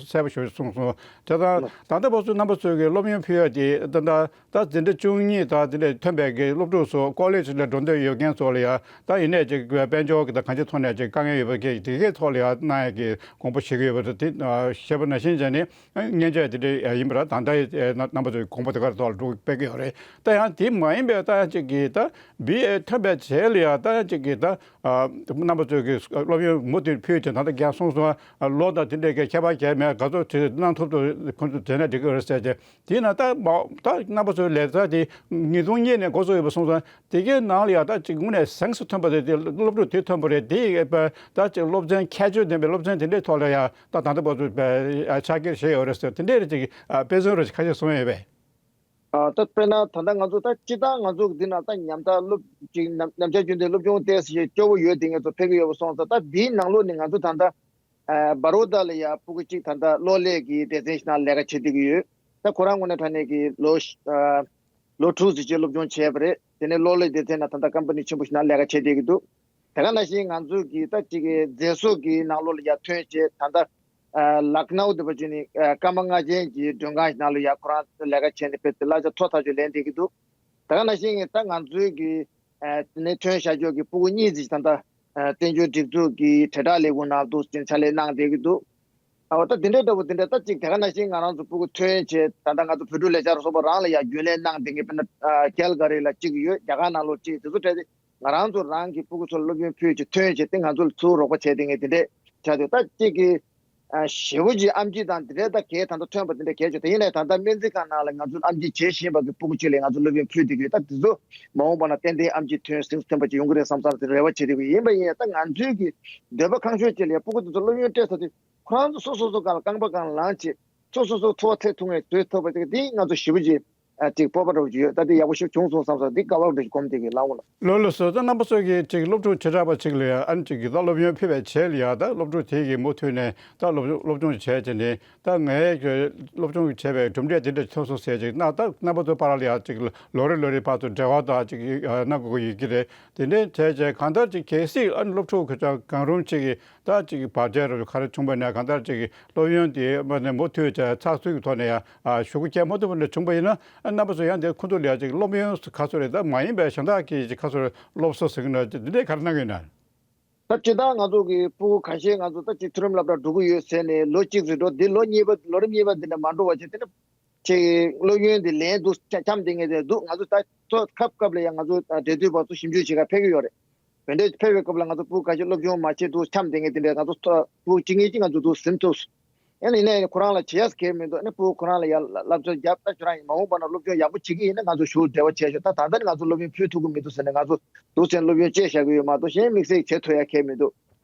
གསལ་པོ་ཞེ་པོ་ཅིག་གསུངས་སོང་། དེ་དང་ད་ལྟ་བར་དུ་རྣམ་པ་ཚོས་ཀྱི་སློབ་ཡོན་ཕུལ་ཡག་དེ་ད་ད་ད་འཛིན་གྲྭ་བཅུ་གཉིས་དང་དེ་འདྲས་ཐོན་པའི་གི་སློབ་ཕྲུག་ཚོ་ཀོ་ལེཇ་ལ་འགྲོ་འདོད་ཡོད་མཁན་ཚོ་ལ་ཡ་ད་ཡིན་ནའི་ཅིག་དཔལ་འབྱོར་གྱི་དང་གང་ཅིའི་ཐོག་ནས་ཅིག་དཀའ་ངལ་ཡོད་པ་གི་དེ་གའི་ཐོག་ལ་ཡ་གནང་ཡག་གི་དགོངས་པ་བཞེས་ཀྱི་ཡོད་པ་དེ་བཤད་པ་ནང་བཞིན་བྱས་ནས་སྙན་ཆ་དེ་འདྲ་ཡིན་པ་ར། ད་ལྟ་ཡི་རྣམ་པ་ཚོའི་དགོངས་པ་དེ་ག་རེ་ཐོག་ལ་འགྲོ་སྤེལ་གྱི་ཡོད་རེད། ད་ཡང་དེ་མ་ཡིན་པའི་ད་ཡང་ཅིག་གི་ད་བི་ཨེ་ཐོན་པའི་རྗེས་ལ་ཡ་ད་ཡང་ཅིག་གི་ད་རྣམ་པ་ཚོའི་གི་སློབ་ཡོན་མུ་མཐུད་ཕུལ་བྱས། ད་ལྟ་རྒན་གསུངས་སོང་། ལོ་དང་དེ་འདྲའི་གི་ཁྱད་པར་གང་ཡང་མེད། ག་ཚོད་བྲིས་གནང་ཐུབ་ཐུབ་ཁོང་ཚོས་བྲིས་ན་འགྲིག་གི་རེད་ཟེར་བྱས། དེས་ན་ད་མ་ད་རྣམ་པ་ཚོའི་ལས་ཀ་དེ་ཉིས་སྟོང་གཉིས་ནས་འགོ་བཙུགས་ཡོད་པ་སོང་ཙང་། དེ་གའི་ནང་ལ་ཡང་ད་ཅིག་དངོས་གནས་གཟེངས་སུ་ཐོན་པ་རེད་དེ། སློབ་ཕྲུག་དེ་ཐོན་པ་རེད་དེ། ད་ཅིག་སློབ་ཚན་ཁྱད་ཆོས་ལྡན་པའི་སློབ་ཚན་དེ་འདྲའི་ཐོག་ལ་ཡང་ད་ད་ལྟ་བར་དུ་ཕྱག་འཁྱེར་བྱས་ཡོད་རེད་ཟེར། དེ་འདྲའི་ཅིག་དཔེ་མཚོན་རེ་ཁ་ཤས་གསུངས་ཡོད་པས། ཨ་ད་དཔེར་ན་ད་ལྟ་ང་ཚོ་ད་སྤྱིར་བཏང་ང་ཚོ་འདི་ན་ད་ཉམ་ཐག་སློབ་ཅིག་ཉམས་ཉམས་ཆག་རྒྱུན་ལྡན་སློབ་སྦྱོང་ཏོག་ཙམ་སྐྱོ་བོ་ཡོད་དེ་ངེད་ཚོ་ཕེབས་ཀྱི་ཡོད་པ་སོང་ཙང་། ད་འདིའི་ནང་ལོགས་ནས་ང་ཚོ་ད་ལྟ་ཨ་བ་རོ་ད་ལ་ཡ་སྤུ་གུ་གཅིག་ད་ལྟ་གློག་ཀླད་ཀྱི་སྡེ་ཚན་ཞིག་ནང་ལས་ཀ་བྱེད་བསྡད་ཀྱི་ཡོད། ད་ཁོ་རང་དངོས་གནས་དྲང་གནས་ཀྱི་ལོ་ཨ་ལོ་དྲུག་ཙམ་ཅིག་སློབ་སྦྱོང་བྱས་པ་རེད། དེ་ནས་གློག་ཀླད་སྡེ་ཚན་ནང་ད་ལྟ་ཀམ་པ་ནི་ཆེན་པོ་ཞིག་ནང་ལས་ཀ་བྱེད་བསྡད་ཀྱི་འདུག་དེ་ག་ནང་བཞིན་ང་ཚོ་གི་ད་ཅིག་གི་མཛེས་བཟོ་གི་ནང་ལོགས་ལ་ཡ་ཐོན་བྱས། ད་ལྟ་ཨ་ལག་ནའུ་དེ་བ་ཅིག་ནི་ཨ་སྐར་མ་ལྔ་ཅན་གྱི་མགྲོན་ཁང་ཞིག་ནང་ལ་ཡ་ཁོ་རང་ལས་ཀ་བྱས་ནས་དཔེ་དེ་གླ་ཆ་མཐོ་ཐག་ཆོད་ལེན་བསྡད་ཀྱི་འདུག་དེ་ག་ནང་བཞིན་ད་ང་ཚོའི་གི་ཨ་དེ་ནས་ཐོན་བཞག་ཆོག་གི་སྤུ་གུ་གཉིས་ཙམ་ཞིག་ད་ལྟ་ཨ་བཙན་བྱོལ་སྒྲིག་འཛུགས་ཀྱི་དྲིལ་བསྒྲགས་ལས་ཁུངས་ནང་དུ་ཕྱག་ལས་གནང་བསྡད་ཀྱི་འདུག་ཨ་འོ་ད་དེ་འདྲའི་འདྲ་བོ་དེ་འདྲ་ད་ཅིག་དེ་ག་ནང་བཞིན་ང་རང་ཚོ་སྤུ་གུ་ཐོན་བྱས་ད་ལྟ་ང་ཚོ་བོད་ཕྲུག་ལས་འཆར་སོགས་པ་རང་ལ་ཡ་རྒྱུན་ལས་གནང་བསྡད་མཁན། དཔེར་ན་ཨ་ཀལ་ག་རི་ལ་གཅིག་ཡོད། རྒྱ་གར་ནང་ལོགས་གཅིག་དེ་ཚོ་གྲས་དེ་ང་རང་ཚོ་རང་གི་སྤུ་གུ་ཚོ་ལ་སློབ་ཡོན་ཕུལ་བྱས་ཐོན་བྱས་དེ་ང་ཚོ་ལ་ཚུར་རོགས་པ་བྱས་བསྡད་མཁན་དེ་འདྲས་ཆགས་འདུག་ད་ཅིག་གི་ཨ་ཞེ་པོ་ཅིག་ཨེམ་ཆི་དང་དེ་འདྲས་ད་གས་ད་ལྟ་ཐོན་པ་དེ་འདྲས་གས་ཆོག་དེ་ཡིན་ནའི་ད་ལྟ་སྨན་རྩིས་ཁང་ནང་ལ་ང་ཚོ་ཨེམ་ཆི་བྱེད་བཞིན་པ་གི་སྤུ་གུ་གཅིག་ལ་ང་ཚོ་སློབ་ཡོན་ཕུལ་བསྡད་ཀྱི་ཡོད། ད་དེ་ཚོ་མ་འོངས་པ་ན་ཏན་ཏན་ཨེམ་ཆི་ཐོན་གཟེངས་སུ་ཐོན་པ་ཅིག་ཡོང་གི་རེད་བསམ་བསམ་དེ་རེ་བ་བྱེད་བསྡད་ཀྱི་ཡོད། ཡིན་པ་ཡིན་ཡང་ད་ང་ཚོའི་གི་འདོད་པ་གང་ཤོར་ཅིག་ལ་ཡ་སྤུ་གུ་དེ་ཚོ་སློབ་ཡོན་སྤྲད་ཚར་དུས་ཁོ་རང་ཚོ་སོ་སོ་སོ་སྒང་ལ་རྐང་པ་སྒང་ལ་ལངས་བྱས་སོ་སོ་སོ་འཚོ་བ་ཐེག་ཐུབ་མཁན་བཟོས་ཐུབ་པ་ཅིག་འདི་ང་ཚོ་ཞེ་པོ་ཅིག་ཨ་ཅིག་སྤོབས་པ་འདྲ་བོ་ཅིག་ཡོད། ད་འདི་ཡག་པོ་ཞིག་བྱུང་སོང་བསམ་སོང་། འདི་དཀའ་བ་འདྲ་ཞིག་སྒོམ་བསྡད་ཀྱི་ལགས་འོང་ལགས། ལགས་ལགས་སོ། ད་རྣམ་པ་ཚོ་གིས་ཅིག་སློབ་ཕྲུག་བྱེ་བྲག་པ་ཅིག་ལ་ཡ་ཨ་ནི་ཅིག་གིས་ད་སློབ་ཡོན་ཕུལ་བའི་རྗེས་ལ་ཡ་ད་སློབ་ཕྲུག་དེ་གིས་མུ་མཐུད་ནས་ད་སློབ་སློབ་སྦྱོང་བྱས་བྱས་ནས་ད་ངས་སློབ་སྦྱོང་བྱས་པའི་གྲུབ་འབྲས་འདི་འདྲ་ཐོན་སོང་ཟེར་ཅིག་ན། ད་རྣམ་པ་ཚོ་བར་ལ་ཡ་ཅིག་ལོ་རེ་ལོ་རེ་བར་དུ་འབྲེལ་བ་དང་ཅིག་གནང་དགོས་ཀྱི་ཡོད་ཀྱི་རེད། དེ་འདྲའི་བྱས་བྱས་གང་ལྟར་ཅིག་གལ་སྲིད་ཨ་ནི་སློབ་ཕྲུག་གི་ཅང་གང་རུང་ཅིག་གིས་ད་ཅིག་བར་ཆད་རུ་ག་རེ་བྱུང་བ་ན་གང་ལྟར་ཅིག་གིས་སློབ་ཡོན་དེ་མ་ནས་མུ་མཐུད་བྱས་ཚགས་ཚུད་ཀྱི་ཐོག་ནས་ཡང་ཨ་ཞུ་སྒོ་བཀལ་མ་ཐུབ་པ་འདྲ་བྱུང་བ་ཡིན་ན། ཨ་རྣམ་པ་ཚོ་ཡང་དེ་ཁོང་ཚོ་ལ་ཡང་ཅིག་སློབ་ཡོན་ཁ་གསོ་རེད། ད་མ་ཡིན་པའི་གཞན་དག་གིས་ཅིག་ཁ་གསོ་རེད། སློབ་གསོ་ཟེར་གྱི་ན་འདི་འདྲའི་ག་རེ་གནང་གི་ཡོད་ན། ད་སྤྱིར་བཏང་ང་ཚོ་གི་སྤུ་གུ་ཁ་ཤས་ང་ཚོ་ད་ཅིག་མཐོ་རིམ་སློབ་གྲྭ་འགྲོ་གི་ཡོད་ཟེར་ནས་ལོ་གཅིག་ཙམ་འགྲོ། འདི་ལོ་གཉིས་པ་ལོ་རིམ་གཉིས་པ་འདི་འདྲ་མ་འགྲོ་བ་བྱས། དེ་ནས་ཅིག་སློབ་ཡོན་འདི་ལེན་འདུག་འཁྱམས་བསྡད་མཁན་དེ་འདུག་ང་ཚོ་ད་ཚོ་སྐབས་སྐབས་ལ་ཡང་ང་ཚོ་འབྲེལ་མཐུད་པ་ཚོ་ཞིབ་འཇུག་བྱེད་གར་ཕེབས་ཀྱི་ཡོད་རེད། དེ་འདྲའི་ཕེབས་པའི་སྐབས་ལ་ང་ཚོ་སྤུ་གུ་ཁ་ཤས་སློབ་སྦྱོང་མ་བྱེད་འདུག་འཁྱམས་བསྡད་མཁན་དེ་འདྲ་ང་ཚོ་ཚོ་སྤུ་གུ་གཅིག་གཉིས་ཅིག་ང་ཚོ་འདུག་ཟིན་ཐུབ་སོང་། ཡང་ཡིན་ནའི་ཁོ་རང་ལ་བྱེད་ཡས་གལ་མི་འདུག་ཨ་ནི་སྤུ་གུ་ཁོ་རང་ལ་ཡ་བསླབ་བྱ་རྒྱབ། ད་ཁྱོད་རང་ཡིན་མ་འོངས་པ་ན་སློབ་སྦྱོང་ཡག་པོ་བྱེད་ཀྱི་ཡིན་ན་ང་ཚོ་ཞུ་འབྲེལ་བ་བྱས་ཤོག་ད་ད་ལྟ་ནི་ང་ཚོ་སློབ་ཡོན་ཕུལ་ཐུབ་ཀྱི་མི་འདུག་ཟེར་ནས་ང་ཚོ་འདུག་ཟེར་སློབ་ཡོན་བཅད་བཞག་གི་ཡོད་མ་གཏོགས་གཞན་དམིགས་བསལ་བྱེད་ཐུབ་ཡ་གལ་མི་འདུག་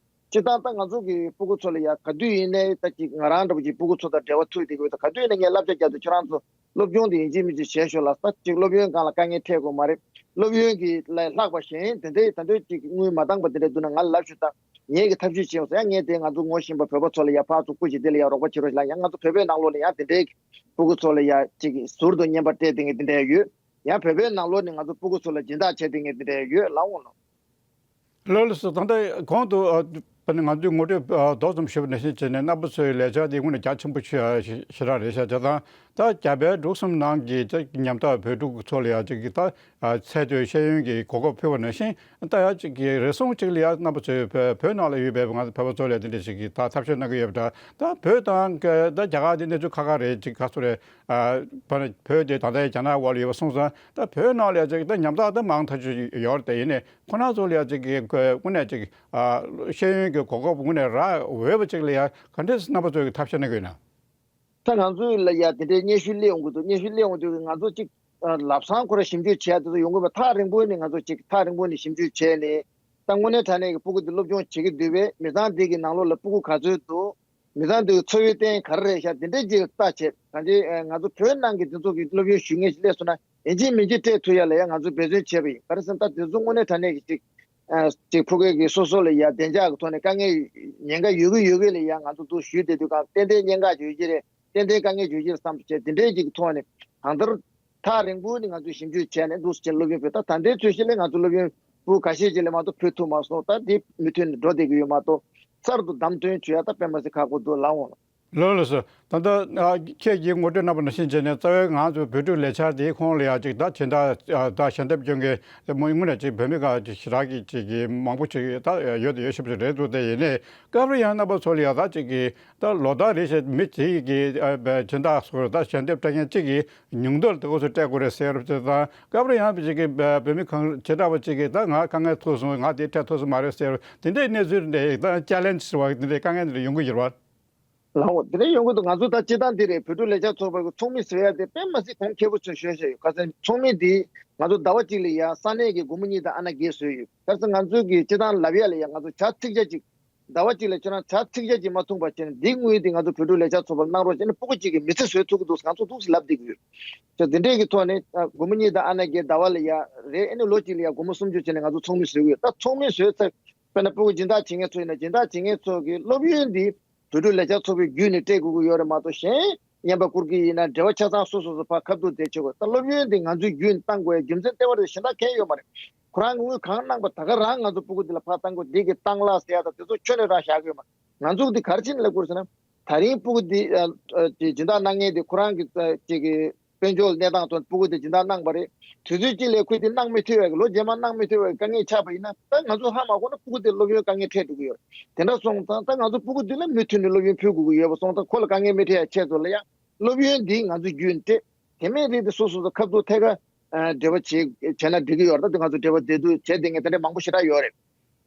སྤྱིར་བཏང་ད་ང་ཚོ་གི་སྤུ་གུ་ཚོ་ལ་ཡ་ག་དུས་ཡིན་ནའི་ད་ཅིག་ང་རང་འདྲ་པོ་ཅིག་སྤུ་གུ་ཚོ་དང་འབྲེལ་བ་ཐུག་བསྡད་ཀྱི་ཡོད། ད་ག་དུས་ཡིན་ན་ངས་བསླབ་བྱ་རྒྱག་དུས་ཁྱོད་རང་ཚོ་སློབ་སྦྱོང་དེ་ཡིན་གཅིག་མིན་གཅིག་བྱས་ཤོག་ལ། ད་ཅིག་སློབ་ཡོན་སྒང་ལ་དཀའ་ངལ་འཕྲད་དགོས་མ་རེད། སློབ་ཡོན་གྱི་ལས་ལྷག་པ་གཞན་དེ་འདྲའི་ད་འདོད་ཅིག་དངུལ་མ་འདང་པ་དེ་འདྲ་འདུག་ན་ང་ལ་ལབ་ཤོག་ད་ངས་ཀྱི་ཐབས་ཤེས་བྱེད་འོང་ཟེར། ཡང་ངས་དེ་ང་ཚོ་ངོ་ཤེས་པ་བོད་པ་ཚོ་ལ་ཡ་ཕར་ཚུར་སྐུ་མཁྱེན་དེ་ལ་ཡ་རོགས་པ་བྱེད་རོགས་ཞེས་ལབ། ཡང་ང་ཚོ་བོད་པའི་ནང་ལོགས་ལ་ཡང་དེ་འདྲའི་སྤུ་གུ་ཚོ་ལ་ཡ་ཅིག་ཟུར་དུ་བརྙན་པར་སྤྲད་དེ་ངས་དེ་འདྲ་ཡོད། ཡང་བོད་པའི་ནང་ལོགས་ནས་ང་ཚོ་སྤུ་གུ་ཚོ་ལ་སྦྱིན་བདག་བྱས་དེ་ངས་དེ་འདྲ་ཡོད་ལབ་འོང་ལོ། ལགས་ལགས་སོ། ད་ལྟ་གོང་དུ་ཨ་ང་ཚོས་ངོ་སྤྲོད་ཨ་མདོར་ཙམ་ཞུས་པ་ནང་བཞིན་བྱས་ནས་རྣམ་པ་ཚོའི་ལས་འཆར་འདི་དངོས་གནས་རྒྱ་ཆེན་པོ་ཞེ་དྲག་རེད་ཤག་བྱས་ཙང་ད་རྒྱ་བལ་འབྲུག་གསུམ་ནང་གི་ད་ཉམ་ཐག་བོད་ཕྲུག་ཚོ་ལ་ཡ་ཅིག་གི་ད་ཚད་མཐོའི་ཤེས་ཡོན་གྱི་གོ་སྐབས་ཕུལ་བ་ནང་བཞིན་ད་ཡ་ཅིག་གི་རེ་ཟུང་ཅིག་ལ་ཡ་རྣམ་པ་ཚོས་བོད་ནང་ལ་ཡོད་པའི་ང་ཚོ་བོད་པ་ཚོ་ལ་དེ་འདྲ་ཞིག་གི་ད་ཐབས་ཤེས་གནང་གི་ཡོད་པ་འདྲ། ད་བོད་དང་ད་རྒྱ་གར་དེ་གནས་ཚུལ་ཁག་ཁག་རེད། ཅིག་ག་ཚོད་རེད། ཨ་བོད་དེ་ད་ལྟའི་རྒྱ་ནག་འོག་ལ་ཡོད་པ་སོང་ཙང་ད་བོད་ནང་ལ་ཡ་ཅིག་ད་ཉམ་ཐག་ད་མང་ཐག་ཆོད་ཡོད་རེད། དེ་ཡིན་ནའི་ཁོ་རང་ཚོ་ལ་ཡ་ཅིག་གི་དངོས་གནས་ཅིག་ཨ་ཤེས་ཡོན་གྱི་གོ་སྐབས་དངོས་གནས་རག་འོས་པ་ཅིག་ལ་ཡ་ག་འདྲས་རྣམ་པ་ཚོས་ཀྱི་ཐབས་ཤེས་གནང་གི་ཡོད་ན། ད་ང་ཚོ་ལ་ཡ་དེ་འདྲའི་སྙན་ཞུ་སླེབས་ཡོང་གི་འདུག་སྙན་ཞུ་སླེབས་ཡོང་དུས་ང་ཚོ་ཅིག་ ལམ་སང་ཁོ་ར་ཞིབ་འཇུག་བྱས་དེ་ཚོ་ཡོང་གི་མེད། ཐག་རིང་པོ་ནས་ང་ཚོ་ཅིག་ཐག་རིང་པོ་ནས་ཞིབ་འཇུག་བྱས་ནས་ད་དངོས་གནས་དྲང་གནས་ཀྱི་སྤུ་གུ་འདི་སློབ་སྦྱོང་བྱེད་ཀྱི་འདུག་པས། མི་ཚང་འདི་གི་ནང་ལོགས་ལ་སྤུ་གུ་ག་ཚོད་འདུག་མི་ཚང་འདི་གི་འཚོ་བའི་རྟེན་ག་རེ་རེད་ཤག་དེ་འདྲའི་ཅིག་ལ་ལྟ་བྱས། གང་ཅི་ང་ཚོ་བོད་ནང་གི་འདི་ཚོ་གི་སློབ་ཡོན་ཞུ་མཁན་ཞིག་སླེབས་སོང་ན་ཡིན་གཅིག་མིན་གཅིག་སྤྲད་ཐུབ་ཡ་ལ་ཡ་ང་ཚོ་འབད་བརྩོན་བྱས་པ་ཡིན། ག་རེ་ཟེར་ན་ད་དེ་ཚོ་དངོས་གནས་དྲང་གནས་ཀྱི་ཅིག་ཅིག་ཕྲུ་གུ་གི་སོ་སོ་ལ་ཡ་བདེ་འཇགས་ཀྱི་ཐོག་ནས་དཀའ་ངལ་ཉེན་ཁ་ཡོད་གི་ཡོད་གི་ལ་ཡ་ང་ཚོ་འདུག་ཞུས་བསྡད་དུས་གང་ཏན་ཏན་ཉེན་ཁ་ཡོད་ཀྱི་རེད། ཏན་ཏན་དཀའ་ངལ་ཡོད་ཀྱི་རེད་བསམ་བྱས་དེ་འདྲའི་ཅིག་གི་ཐོག་ནས་གང་ལྟར་ཐག་རིང་པོ་ནས་ང་ཚོས་ཞིབ་འཇུག་བྱས་ནས་འདུག་སེ་བྱས་སློབ་ཡོན་ཕུལ། ད་ད་ལྟའི་ཚོད་གཞི་ལ་ང་ཚོ་སློབ་ཡོན་པུ་ཁ་ཤས་ཅིག་ལ་མ་གཏོགས་ཕུལ་ཐུབ་མ་སོང་། ད་དེ་མུ་མཐུད་ནས་འགྲོ་བསྡད་ཀྱི་ཡོད་མ་གཏོགས་གསར་དུ་བདམས་ཐོན་བྱེད་ཡ་ད་དཔེ་མ་སྲིད་ཁག་པོ་འདུག་ལགས་འོང་། ལགས་ལགས་སོ། ད་ལྟ་ཨ་ཁྱེད་ཀྱིས་ངོ་སྤྲོད་གནང་པ་ནང་བཞིན་བྱས་ནས་རྩ་བའི་ང་ཚོའི་བོད་ཕྲུག་ལས་འཆར་དེའི་ཁོངས་ལ་ཡང་ཅིག་ད་སྦྱིན་བདག་ཨ་ད་ཞལ་འདེབས་སྐྱོན་མཁན་དེ་མོ་དངོས་གནས་ཅིག་བོད་མི་ག་ཅིག་ཞེ་དྲག་གི་ཅིག་གི་མང་པོ་ཅིག་ད་ཡོད་དེ་ཡོད་ཤོས་ཅིག་རེད་འདུག་དེ་ཡིན་ནའི་སྐབས་རེ་ཡང་རྣམ་པ་ཚོ་ལ་ཡང་ད་ཅིག་གི་ད་ལོ་ལྟར་རེ་བཞིན་མི་གཅིག་གིས་ཨ་སྦྱིན་བདག་ཚོར་ད་ཞལ་འདེབས་སྤྲད་མཁན་གཅིག་གིས་ཉུང་མཐར་དེ་འོ་ཚོ་སྤྲད་དགོས་རེད་ཟེར་རབས་ཅིག་དང་། སྐབས་རེ་ཡང་ཅིག་གི་བོད་མི་གང་བྱེ་བྲག་པ་ཅིག་གིས་ད་ང་དཀའ་ངལ་ཐུག་སོང་། ང་དེ་འཕྲད་ཐུབ་ས་མ་རེད་ཟེར་དེ་འདྲའི་གནས་ཚུལ་འདི་ད་ཅེ་ལེན་ཇི་ཟེར་བ་དེ་འདྲའི་དཀའ་ངལ་འདི་འདྲ་ཡོང་གི་ཡོད་རེད་བ། ལགས་འོ། དེ་འདྲ་ཡོང་གི་འདུག་ང་ཚོ་ད་སྤྱིར་བཏང་འདི་རེད། བོད་ཕྲུག་ལས་འཆར་ཚོགས་པ་གི་ཚོགས་མི་བཟོ་ཡ་དེ་དཔེ་མ་སྲིད་གོང་ཁེ་པོ་ཚོས་ཤོད་བཤད་ཡོད། ག་ཚོད་ཚོགས་མི་འདི་ང་ཚོ་ཟླ་བ་གཅིག་ལ་ཡ་ས་གནས་ཀྱི་སྒོར་མོ་གཉིས་དང་ཨ་ན་བརྒྱད་བཟོས་ཡོད། ག་ཚོད་ང་ཚོ་གི་སྤྱིར་བཏང་ལབ་ཡ་ལ་ཡ་ང་ཚོ་བྱ་ཚིག་བརྒྱ་གཅིག་ཟླ་བ་གཅིག་ལ་ཁྱོད་རང་བྱ་ཚིག་བརྒྱ་གཅིག་མ་ཐུང་པ་བྱས་ནས་འདི་དངུལ་འདི་ང་ཚོ་བོད་ཕྲུག་ལས་འཆར་ཚོགས་པར་གནང་རོགས་བྱས་ནས་སྤུ་གུ་གཅིག་གི་མི་ཚེ་བཟོས་ཐུབ་ཀྱི་འདུག་ང་ཚོ་འདུག་སེ་ལབ་བསྡད་ཀྱི་ཡོད། ཅེས་འདི་འདྲས་ཀྱི་ཐོག་ནས་ཨ་སྒོར་མོ་གཉིས་དང་ཨ་ན་བརྒྱད་ཟླ་བ་ལ་ཡ་རེད། ཨ་ནི་ལོ་གཅིག་ལ་ཡ་སྒོར་མོ་སུམ་ཅུ་བྱས་ནས་ང་ཚོ་ཚོགས་མི་བཟོས་ཀྱི་ཡོད། ད་ཚོགས་མི་བཟོས་ཚར། དཔེར་ན་སྤུ་གུ་སྦྱིན་བདག་བྱེད་མཁན་ཚོ་ཡིན་ན་སྦྱིན་བདག་བྱེད་མཁན་ཚོ་གི་སློབ་ཡོན་འདི་བོད་ཕྲུག་ལས་འཆར་ཚོགས་པའི་བརྒྱུད་ནས་སྤྲད་དགོས་ཀྱི་ཡོད་རེད་མ་གཏོགས་གཞན་བརྙན་པར་བསྐུར་གྱི་ཡིན་ན་འབྲེལ་བ་ཆ་ཚང་སོ་སོ་སོ་ཕར་ཁ་ཐུག་བསྡད་ཆོག་གི། ད་སློབ་ཡོན་འདི་ང་ཚོའི་བརྒྱུད་ནས་བཏང་དགོས་ཡ་རྒྱུ་མཚན་ལྟེ་བ་རེད་གཞན་དག་གང་ཡོད་མ་རེད། ཁོ་རང་གི་དངུལ་གང་གནང་པ་ད་ག་རང་ང་ཚོ་སྤུ་གུ་འདི་ལ་ཕར་བཏང་དགོས། འདི་གི་བཏང་གླ་ཟེར་ཡ་དང་དེ་ཚོ་ཁྱོན་ནས་རང་བཞག་གི་ཡོད་མ་རེད། ང་ཚོ་འདི་ག་རེ་བྱས་ནས་ལབ་དགོས་རེད་ཟེར་ན། ད་རིང་སྤུ་གུ་འདི་ཨ་ཨ་ཅིག་སྦྱིན་བདག་གནང་མཁན་འདི་ཁོ་རང་གི་ཨ་ཅིག་གི་དཔལ་འབྱོར་གནས་སྟངས་ཐོག་སྤུ་གུ་འདི་སྦྱིན་བདག་གནང་པ་རེད། དུས་ཚོད་གཅིག་ལ་ཁོས་འདི་གནང་མི་ཐུབ་པའི་ལོ་རྗེས་མ་གནང་མི་ཐུབ་པའི་དཀའ་ངལ་ཆགས་པ་ཡིན་ན་ད་ང་ཚོ་ཧ་མ་གོ་ན་སྤུ་གུ་འདི་སློབ་ཡོན་དཀའ་ངལ་འཕྲད་འགྲོ་གི་ཡོད་རེད། དེ་འདྲ་སོང་ཙང་ད་ང་ཚོ་སྤུ་གུ་འདི་ལ་མུ་མཐུད་ནས་སློབ་ཡོན་ཕུལ་དགོས་ཀྱི་ཡོད་པ་སོང་ཙང་ཁོ་ལ་དཀའ་ངལ་མི་འཕྲད་ཡ་ཆེད་དུ་ལ་ཡང་སློབ་ཡོན་འདི་ང་ཚོ་བརྒྱུད་ནས་སྤྲད། དེ་མིན་རིགས་འདི་སོ་སོ་སོ་ཁ་ཐུག་ཐད་ཀར་ཨ་འབྲེལ་བ་བྱེད་བྱས་ན་འགྲིག་གི་ཡོད་རེད། ད་དེ་ང་ཚོ་འབྲེལ་བ་བདེ་སྡུག་བྱས་བསྡད་མཁན་དེ་འདྲ་མང་པོ་ཞེ་དྲག་ཡོད་རེད།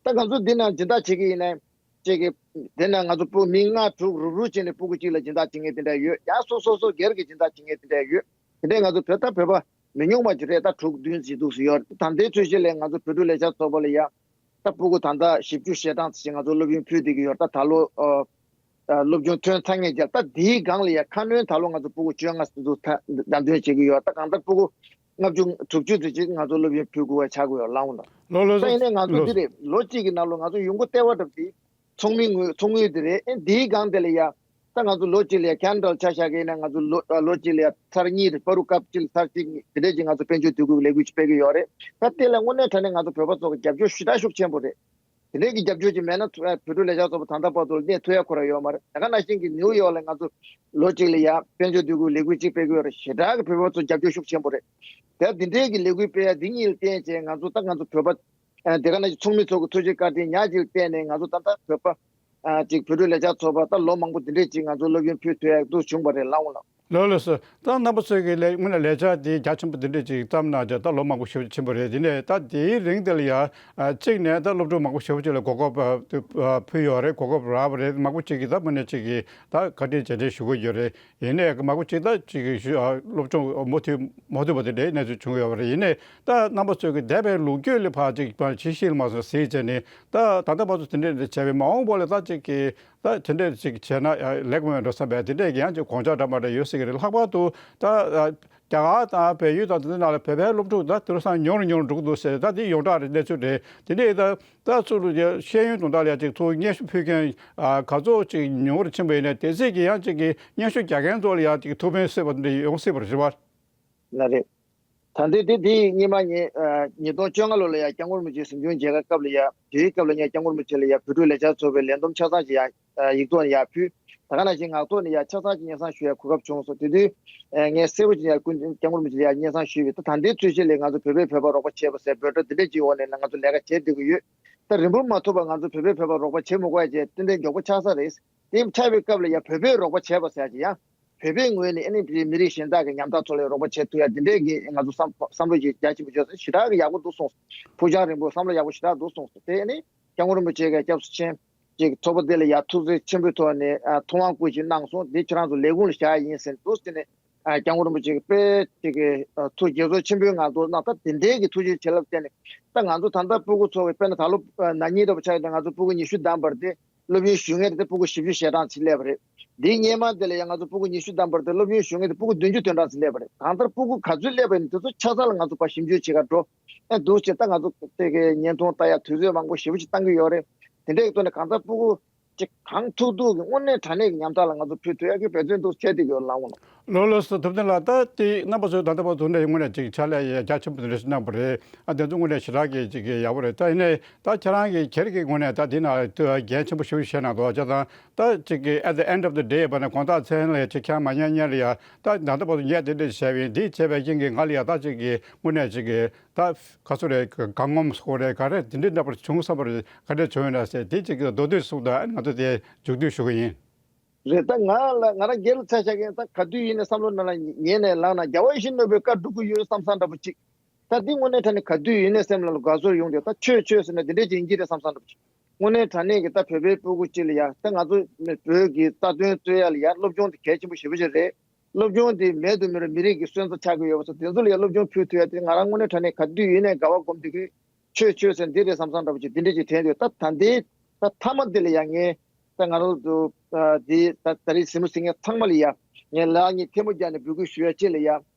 ད་ང་ཚོ་འདི་ནང་སྦྱིན་བདག་བྱེད་ཀྱི་ཡིན་ན། གཅིག་གི། དེ་ནས་ང་ཚོ་སྤུ་མི་ལྔ་དྲུག་རུབ་རུབ་བྱས་ནས་སྤུ་གུ་གཅིག་ལ་སྦྱིན་བདག་བྱེད་མཁན་དེ་འདྲ་ཡོད། ཡང་སོ་སོ་སོ་སྒེར་གྱི་སྦྱིན་བདག་བྱེད་མཁན་དེ་འདྲ་ཡོད། དེ་འདྲས་ང་ཚོ་བོད་ད་བོད་པ་མི་ཉུང་བ་ཅིག་རེད། ད་དྲུག་བདུན་ཅིག་འདུག་སེ་ཡོད། ད་ལྟའི་ཚོད་གཞི་ལས་ང་ཚོ་བོད་ཕྲུག་ལས་འཆར་ཚོགས་པ་ལ་ཡ། ད་སྤུ་གུ་ད་ལྟ་བཞི་བཅུ་ཞེ་གྲངས་ཙམ་ཞིག་ང་ཚོ་སློབ་ཡོན་ཕུལ་བསྡད་ཀྱི་ཡོད། ད་ད་ལོ་ཨ་ཨ་སློབ་སྦྱོང་ཐོན་ཚར་མཁན་ཅིག་ད་དེའི་སྒང་ལ་ཡ་ཁ་སྣོན་ད་ལོ་ང་ཚོ་སྤུ་གུ་བཅོ་ལྔ་ཙམ་འདུག་ད་བདམས་ཐོན་བྱེད་ཀྱི་ཡོད། ད་གང་ལྟར་སྤུ་གུ་ལྔ་བཅུ་དྲུག་ཅུ་ཙམ་ཅིག་ང་ཚོ་སློབ་ཡོན་ཕུལ་དགོས་པ་ཆགས་ཀྱི་ཡོད་ལགས་འོང་། ལོ་ལོ་ད་ཡིན་ནའི་ང་ཚོ་ལོ་འདི་རེད། ལོ་གཅིག་གི་ནང་ལོ་ང་ཚོ་ཡོང་སྒོ་ལྟེ་བ་འགྲུབ་སྟེ། ཚོགས་མི་དངུལ་ཚོགས་དངུལ་དེ་རེད། ཨེ་འདིའི་སྒང་དེ་ལ་ཡ། ད་ང་ཚོ་ལོ་གཅིག་ལ་ཡ་ཁེ་ན་ཌ་ལ་ཆ་བཞག་གི་ཡིན་ན་ང་ཚོ་ལོ་ལོ་གཅིག་ལ་ཡ་ཚར་གཉིས་རེད། བར་དུ་སྐབས་གཅིག་ལ་ཚར་གཅིག་དེ་འདྲས་ཀྱི་ང་ཚོ་དཔལ་འབྱོར་འདུ་འགོད་ལས་འགུལ་ཅིག་སྤེལ་གྱི་ཡོད་རེད། ད་དེ་ལ་དངོས་གནས་དྲང་གནས་ང་ཚོ་བོད་པ་ཚོ་གི་རྒྱབ་སྐྱོར་ཞེ་དྲག་ཤུགས་ཆེན་པོ་རེད། དེ་འདྲས་ཀྱི་རྒྱབ་སྐྱོར་ཅིག་མེད་ན་བོད་ཕྲུག་ལས་འཆར་ཚོགས་པ་ད་ལྟ་བར་དུ་གནས་ཐུབ་ཡ་ཁོ་རང་ཡོད་མ་རེད། ད་ག་ནང་བཞིན་གྱི་ནིའུ་ཡོག་ལ་ང་ཚོ་ལོ་གཅིག་ལ་ཡ་དཔལ་འབྱོར་འདུ་འགོད་ལས་འགུལ་ཅིག་སྤེལ་གྱི་ཡོད་རེད། ཞེ་དྲག་གི་བོད་པ་ཚོ་རྒྱབ་སྐྱོར་ཤུགས་ཆེན་པོ་རེད། དེ་འདི་འདྲས་ཀྱི་ལས་འགུལ་སྤེལ་ཡ་འདི་གཉིས་ལ་བརྟེན་བྱས་ང་ཚོ་ད་ང་ཚོ་བོད་པ། ཨ་དེ་ག་ནང་བཞིན་ཚོགས་མི་ཚོ་གི་ཐུགས་རྗེ་བཀའ་དྲིན་ཉག་གཅིག་བརྟེན་ནས་ང་ཚོ་ད་ལྟ་བོད་པ་ཨ་ཅིག་བོད་ཕྲུག་ལས་འཆར་ཚོགས་པ་ད་ལོ་མང་པོ་འདི་འདྲས་ཅིག་ང་ཚོ་སློབ་ཡོན་ཕུལ་ཐུབ་ཡག་འདུག་བྱུང་བ་རེད་ལགས་འོང་ལགས། ལགས་ལགས་སོ། ད་རྣམ་པ་ཚོས་ཀྱི་ལས་དངོས་གནས་ལས་འཆར་འདི་རྒྱ་ཆེན་པོ་འདི་འདྲས་ཅིག་བརྩམས་གནང་བྱས་ད་ལོ་མང་པོ་ཞེ་པོ་ཕྱིན་པ་རེད། དེ་ནས་ད་དེའི་རིང་དེ་ལ་ཡ་ཨ་གཅིག་ནས་ད་སློབ་ཕྲུག་མང་པོ་ཞེ་པོ་ཅིག་ལ་གོ་སྐབས་ཨ་ཕུལ་ཡོད་རེད། གོ་སྐབས་རག་པ་རེད། མང་པོ་ཅིག་གིས་ད་དངོས་གནས་ཅིག་གིས་ད་བཀའ་དྲིན་རྗེས་དྲན་ཞུ་གི་ཡོད་རེད། ཡིན་ནའི་མང་པོ་ཅིག་ད་ཅིག་གི་ཞུ་ཨ་སློབ་སྦྱོང་མུ་མཐུད་མ་ཐུབ་པ་དེ་འདྲའི་གནས་ཚུལ་བྱུང་ཡོད་པ་རེད། ཡིན་ནའི་ད་རྣམ་པ་ཚོས་ཀྱི་འདས་པའི་ལོ་རྒྱུས་ལ་ཕར་ཅིག་ཕར་ཕྱི་བཤིག་མ་སོང་གཟིགས་བྱས་ནས་ད་ད་ལྟ་བར་དུ་དེ་འདྲས་འདྲ་བྱས་པའི་མ་འོངས་པ་ལ་ད་ཅིག་གི་ད་དེ་འདྲས་ཅིག་བྱས་ན་ཨ་ལེགས་མེད་འགྲོ་བསམ་པའི་དེ་འདྲས་ཀྱི་ཡང་ཅིག་དགོངས་འཆར་འདྲ་མ་འདྲ་ཡོད་སྲིད་ཀྱི་རེད། ལྷག་པར་དུ་ད་ཨ་རྒྱ་གར་དང་བལ་ཡུལ་དང་དེ་ཚོ་ནང་ལ་བོད་པའི་སློབ་ཕྲུག་ད་དེང་སང་ཉུང་རུ་ཉུང་རུ་འགྲོ་གི་འདུག་ཟེར། ད་དེ་ཡོངས་གྲགས་རེད། གནས་ཚུལ་རེད། དེ་འདྲས་ད། ད་ཚུར་ལ་ཤེས་ཡོན་དོན་དག་ལ་ཡ་ཅིག་ཚུར་སྙན་ཞུ་ཕུལ་མཁན་ཨ་ག་ཚོད་ཅིག་ཉུང་རུ་ཕྱིན་པ་ཡིན་ན་དེ་ཚིག་གི་ཡང་ཅིག་གི་སྙན་ཞུ་རྒྱག་མཁན་ཚོ་ལ་ཡ་ཅིག་ཐུགས་ཕན་གསོས་པ་འདི་ཡོང་སྲིད་པ་རེད་པ། ལགས་རེད། ད་འདི་འདི་འདི་སྔོན་མ་ཉིས་ཨ་ཉིས་སྟོང་བཅོ་ལྔ་ལོ་ལ་ཡ་སྐྱབས་མགོན་རིན་པོ་ཆེ་གཟིམ་ཆུང་མཇལ་ཁ་སྐབས་ལ་ཡ་དེའི་སྐབས་ལ་ངས་སྐྱབས་མགོན་རིན་པོ་ཆེ་ལ་ཡ་བོད་ཕྲུག་ལས་འཆར་ཚོགས་པའི་ལས་བསྡོམས་ཆ་ཚང་ཅིག་ཡ་ཨ་ཡིག་ཐོག་ནས་ཡར་ཕུལ། ད་ག་ནང་བཞིན་ངག་ཐོག་ནས་ཡར་ཆ་ཚང་ཅིག་སྙན་སེང་ཞུ་ཡ་གོ་སྐབས་བྱུང་སོང་། དེ་དུས་ཨེ་ངས་གསལ་པོ་ཅིག་ཡར་སྐུ་མགྲོན་སྐྱབས་མགོན་རིན་པོ་ཆེ་ལ་ཡར་སྙན་སེང་ཞུས་པས། ད་ད་ལྟའི་ཚོད་གཞི་ལས་ང་ཚོ་བོད་པས་བོད་པར་རོགས་པ་བྱེད་པ་ཟེར་འབོད་སྒྲ་འདི་འདྲ་ཅིག་འོག་ནས་ང་ཚོ་ལས་ཀ་བྱེད་བསྡད་ཀྱི་ཡོད། ད་རིང་པོ་མ་ཐུག་པར་ང་ཚོ་བོད་པས་བོད་པར་རོགས་པ་བྱེད་མི་དགོས་ཡ་བྱས་ཏན་ཏན་མགྱོགས་པོ་ཆགས་ས་རེད། དེ་ཆགས་པའི་སྐབས་ལ་ཡ་བོད་པས་རོགས་པ་བྱེད་པ་ཟེར་ཡ་ཅིག་ཡང་བོད་པའི་ངོས་ནས་ཨ་ནི་མི་རིགས་གཞན་དག་གི་ཉམ་ཐག་ཚོ་ལ་རོགས་པ་བྱེད་ཐུབ་ཡ་འདི་འདྲའི་གི་ང་ཚོ་བསམ་བསམ་བློ་ཞིག་རྒྱ་ཆེན་པོ་བྱས་ཞེ་དྲག་གི་ཡག་པོ་འདུག་སོང་། ཕུགས་རྒྱང་རིང་པོ་བསམ་བློ་ཡག་པོ་ཞེ་དྲག་འདུག་སོང་། དེ་ནི་སྐྱབས་མགོན་རིན་པོ་ཆེ་གི་སྐྱབས་སུ་མཆི་ཅིག་ཚོགས་པ་དེ་ལ་ཡ་ཐུགས་བརྩེ་ཆེན་པོའི་ཐོག་ནས་ཨ་ཐུགས་དབང་བསྐུར་ཞིག་གནང་སོང་། འདི་ཁྱེད་རང་ཚོ་ལས་ཁུངས་ལ་བཞག་ཡིན་ཟེར་འདུག་ཟེར་ནས་ ཨ། སྐྱབས་མགོན་རིན་པོ་ཆེ་གིས་དཔེ་ཅིག་གི་ཨ་ཐུགས་དགྱེས་ཚོར་ཆེན་པོའི་ངང་དུ་གནང་། ད་དེ་འདྲའི་གི་ཐུགས་རྗེ་བྱིན་རླབས་བརྟེན་ནས་ད་ང་ཚོ་ད་ལྟ་སྤུ་གུ་ཚོ་གི་དཔེར་ན་ད་ལོ་ཨ་ན་ནིང་འདྲ་པོ་ཆགས་ཡོད་ན། ང་ཚོ་སྤུ་གུ་ཉི་ཤུ་བདམས་པ་རེད་དེ། སློབ་ཡོན་ཞུ་མཁན་དེ་སྤུ་གུ་བཞི་བཅུ་ཞེ་གྲངས་ཅིག་སླེབས་པ་རེད། འདིའི་སྔོན་མ་དེ་ལ་ཡང་ང་ཚོ་སྤུ་གུ་ཉི་ཤུ་བདམས་པ་རེད་དེ། སློབ་ཡོན་ཞུ་མཁན་དེ་སྤུ་གུ་བདུན་ཅུ་དོན་གྲངས་ཅིག་སླེབས་པ་རེད། གང་ལྟར་སྤུ་གུ་ག་ཚོད་སླེབས་པ་ཡིན་ན་དེ་ཚོ་ཆ་ཚང་ལ་ང་ཚོ་ཕར་ཞིབ་འཇུག་བྱེད་གར་འགྲོ། ཨེ་འདུག་བྱས། ད་ང་ཚོ་དེ་གའི་བརྙན་ཐུང་ལྟ་ཡག་དུས་ཚོད་མང་པོ་ཞེ་པོ་ཅིག་བཏང་གི་ཡོད་རེད། དེ་འདྲའི་ཐོག་ནས་གང་ལྟར་སྤུ་གུ་ཅིག་གང་ཐུབ་ཐུབ་ཀྱིས་དངོས་གནས་དྲང་གནས་ཀྱི་ཉམ་ཐག་ལ་ང་ཚོ་ཕུལ་ཐུབ་ཡག་གི་འབད་བརྩོན་འདུག་བྱས་བསྡད་ཡོད། ལགས་འོང་ལགས། ལགས་ལགས་སོ། ཐུབ་བསྟན་ལགས། ད་དེ་རྣམ་པ་ཚོས་ད་ལྟ་བར་དུ་ནས་དངོས་གནས་ཅིག་ཕྱག་ལས་རྒྱ་ཆེན་པོ་དེ་འདྲ་ཞིག་གནང་བ་རེད། ཨ། དེ་ཚོ་དངོས་གནས་ཞེ་དྲག་གི་ཅིག་ཡག་པོ་རེད། ད་ཡིན་ནའི་ད་ཁྱེད་རང་གིས་ཁྱེད་ཀྱི་ངོས་ནས་ད་འདི་ན་འགན་ཆེན་པོ་ཞེ་པོ་ཅིག་བཞེས་གནང་འདུག་བྱས་ཙང་། ད་ཅིག་གི་at the end of the day བ་ནས་དགོང་དག་མཚན་ལ་ཅིག་ཁྱེད་རང་མ་ཉལ་ཉལ་ལ་ཡ། ད་ད་ལྟ་བར་དུ་ངས་དེ་འདྲ་བྱས་པ་ཡིན། འདི་བྱས་པའི་རྐྱེན་གྱིས་ང་ལ་ཡ་ད་ཅིག་གི་དངོས་གནས་ཅིག་གི་ད་ག་ཚོད་རེད། དགའ་ངོམ་སོགས་རེད། ག་རེ་དེ་འདྲའི་འདྲ་པར་བྱུང་བསམ་པ་རེད། ག་འདྲ་བྱུང་ཡོད་ན་ཟེར། དེ་ཅིག་གི་མདོར་བསྡུས་གསུངས་དང་། ང་ཚོ་དེ་མཇུག་བསྡུ་ཞུ་གི་ཡིན། རེད། ད་ང་ལ་ང་རང་སྒེར་ལ་ཆ་བཞག་གིན་ད་ག་དུས་ཡིན་ནའི་བསམ་བློ་ནང་ལ་ཉན་ནས་ལངས་ན་རྒྱལ་བ་ཡིད་བཞིན་ནོར་བུའི་བཀའ་སྒྲུབ་ཀྱི་ཡོད་བསམ་བསམ་འདྲ་པོ་ཅིག་ད་འདི་དངོས་གནས་དྲང་གནས་ག་དུས་ཡིན་ནའི་སེམས་ལ་དགའ་ཚོར་ཡོང་དུས། ད་ཆོས་ཆོས་ཟེར་ན་འདི་འདྲས་ཅིག་ཡིན་གྱི་རེད་བསམ་བསམ་འདྲ་པོ་ཅིག་དངོས་གནས་དྲང་གནས་ཀྱི་ད་བོད་པའི་སྤུ་གུ་ཅིག་ལ་ཡ། ད་ང་ཚོ་བོད་ཀྱི་རྩ་དོན་རྩོད་ཡ་ལ་ཡ་སློབ་སྦྱོང་དེ་གལ་ཆེན་པོ་ཞེ་པོ་ཅིག་རེད། སློབ་སྦྱོང་དེ་མེད་དུ་མི་རུང་མི་རིགས་ཀྱི་སོན་རྩ་ཆགས་ཀྱི་ཡོད་པ་སོགས་དེ་ཚོ་ལ་ཡ་སློབ་སྦྱོང་ཕུལ་ཐུབ་ཡ་དེ་ང་རང་དངོས་གནས་དྲང་གནས་ག་དུས་ཡིན་ནའི་དགའ་བ་སྒོམ་བསྡད་ཀྱི་ཡོད། ཆོས་ཆོས་ཟེར་འདི་རེད་བསམ་བསམ་འདྲ་པོ་ཅིག་འདི་འདྲས་ཅིག་དྲན་དུས། ད་ད་ལྟའི་ད་མཐའ་མ་འདི་ལ་ཡང་ངས་ད་ང་རང་ཚོ་ཨ་འདི་ད་ད་རེས་གཟིགས་མོ་གཟིགས་མཁན་ཚང་མ་ལ་ཡ་ངས་ལག་གཉིས་ཐལ་མོ་སྦྱར་ནས་འབོད་སྐུལ་ཞུ་ཡ་ཅིག་ལ་ཡ།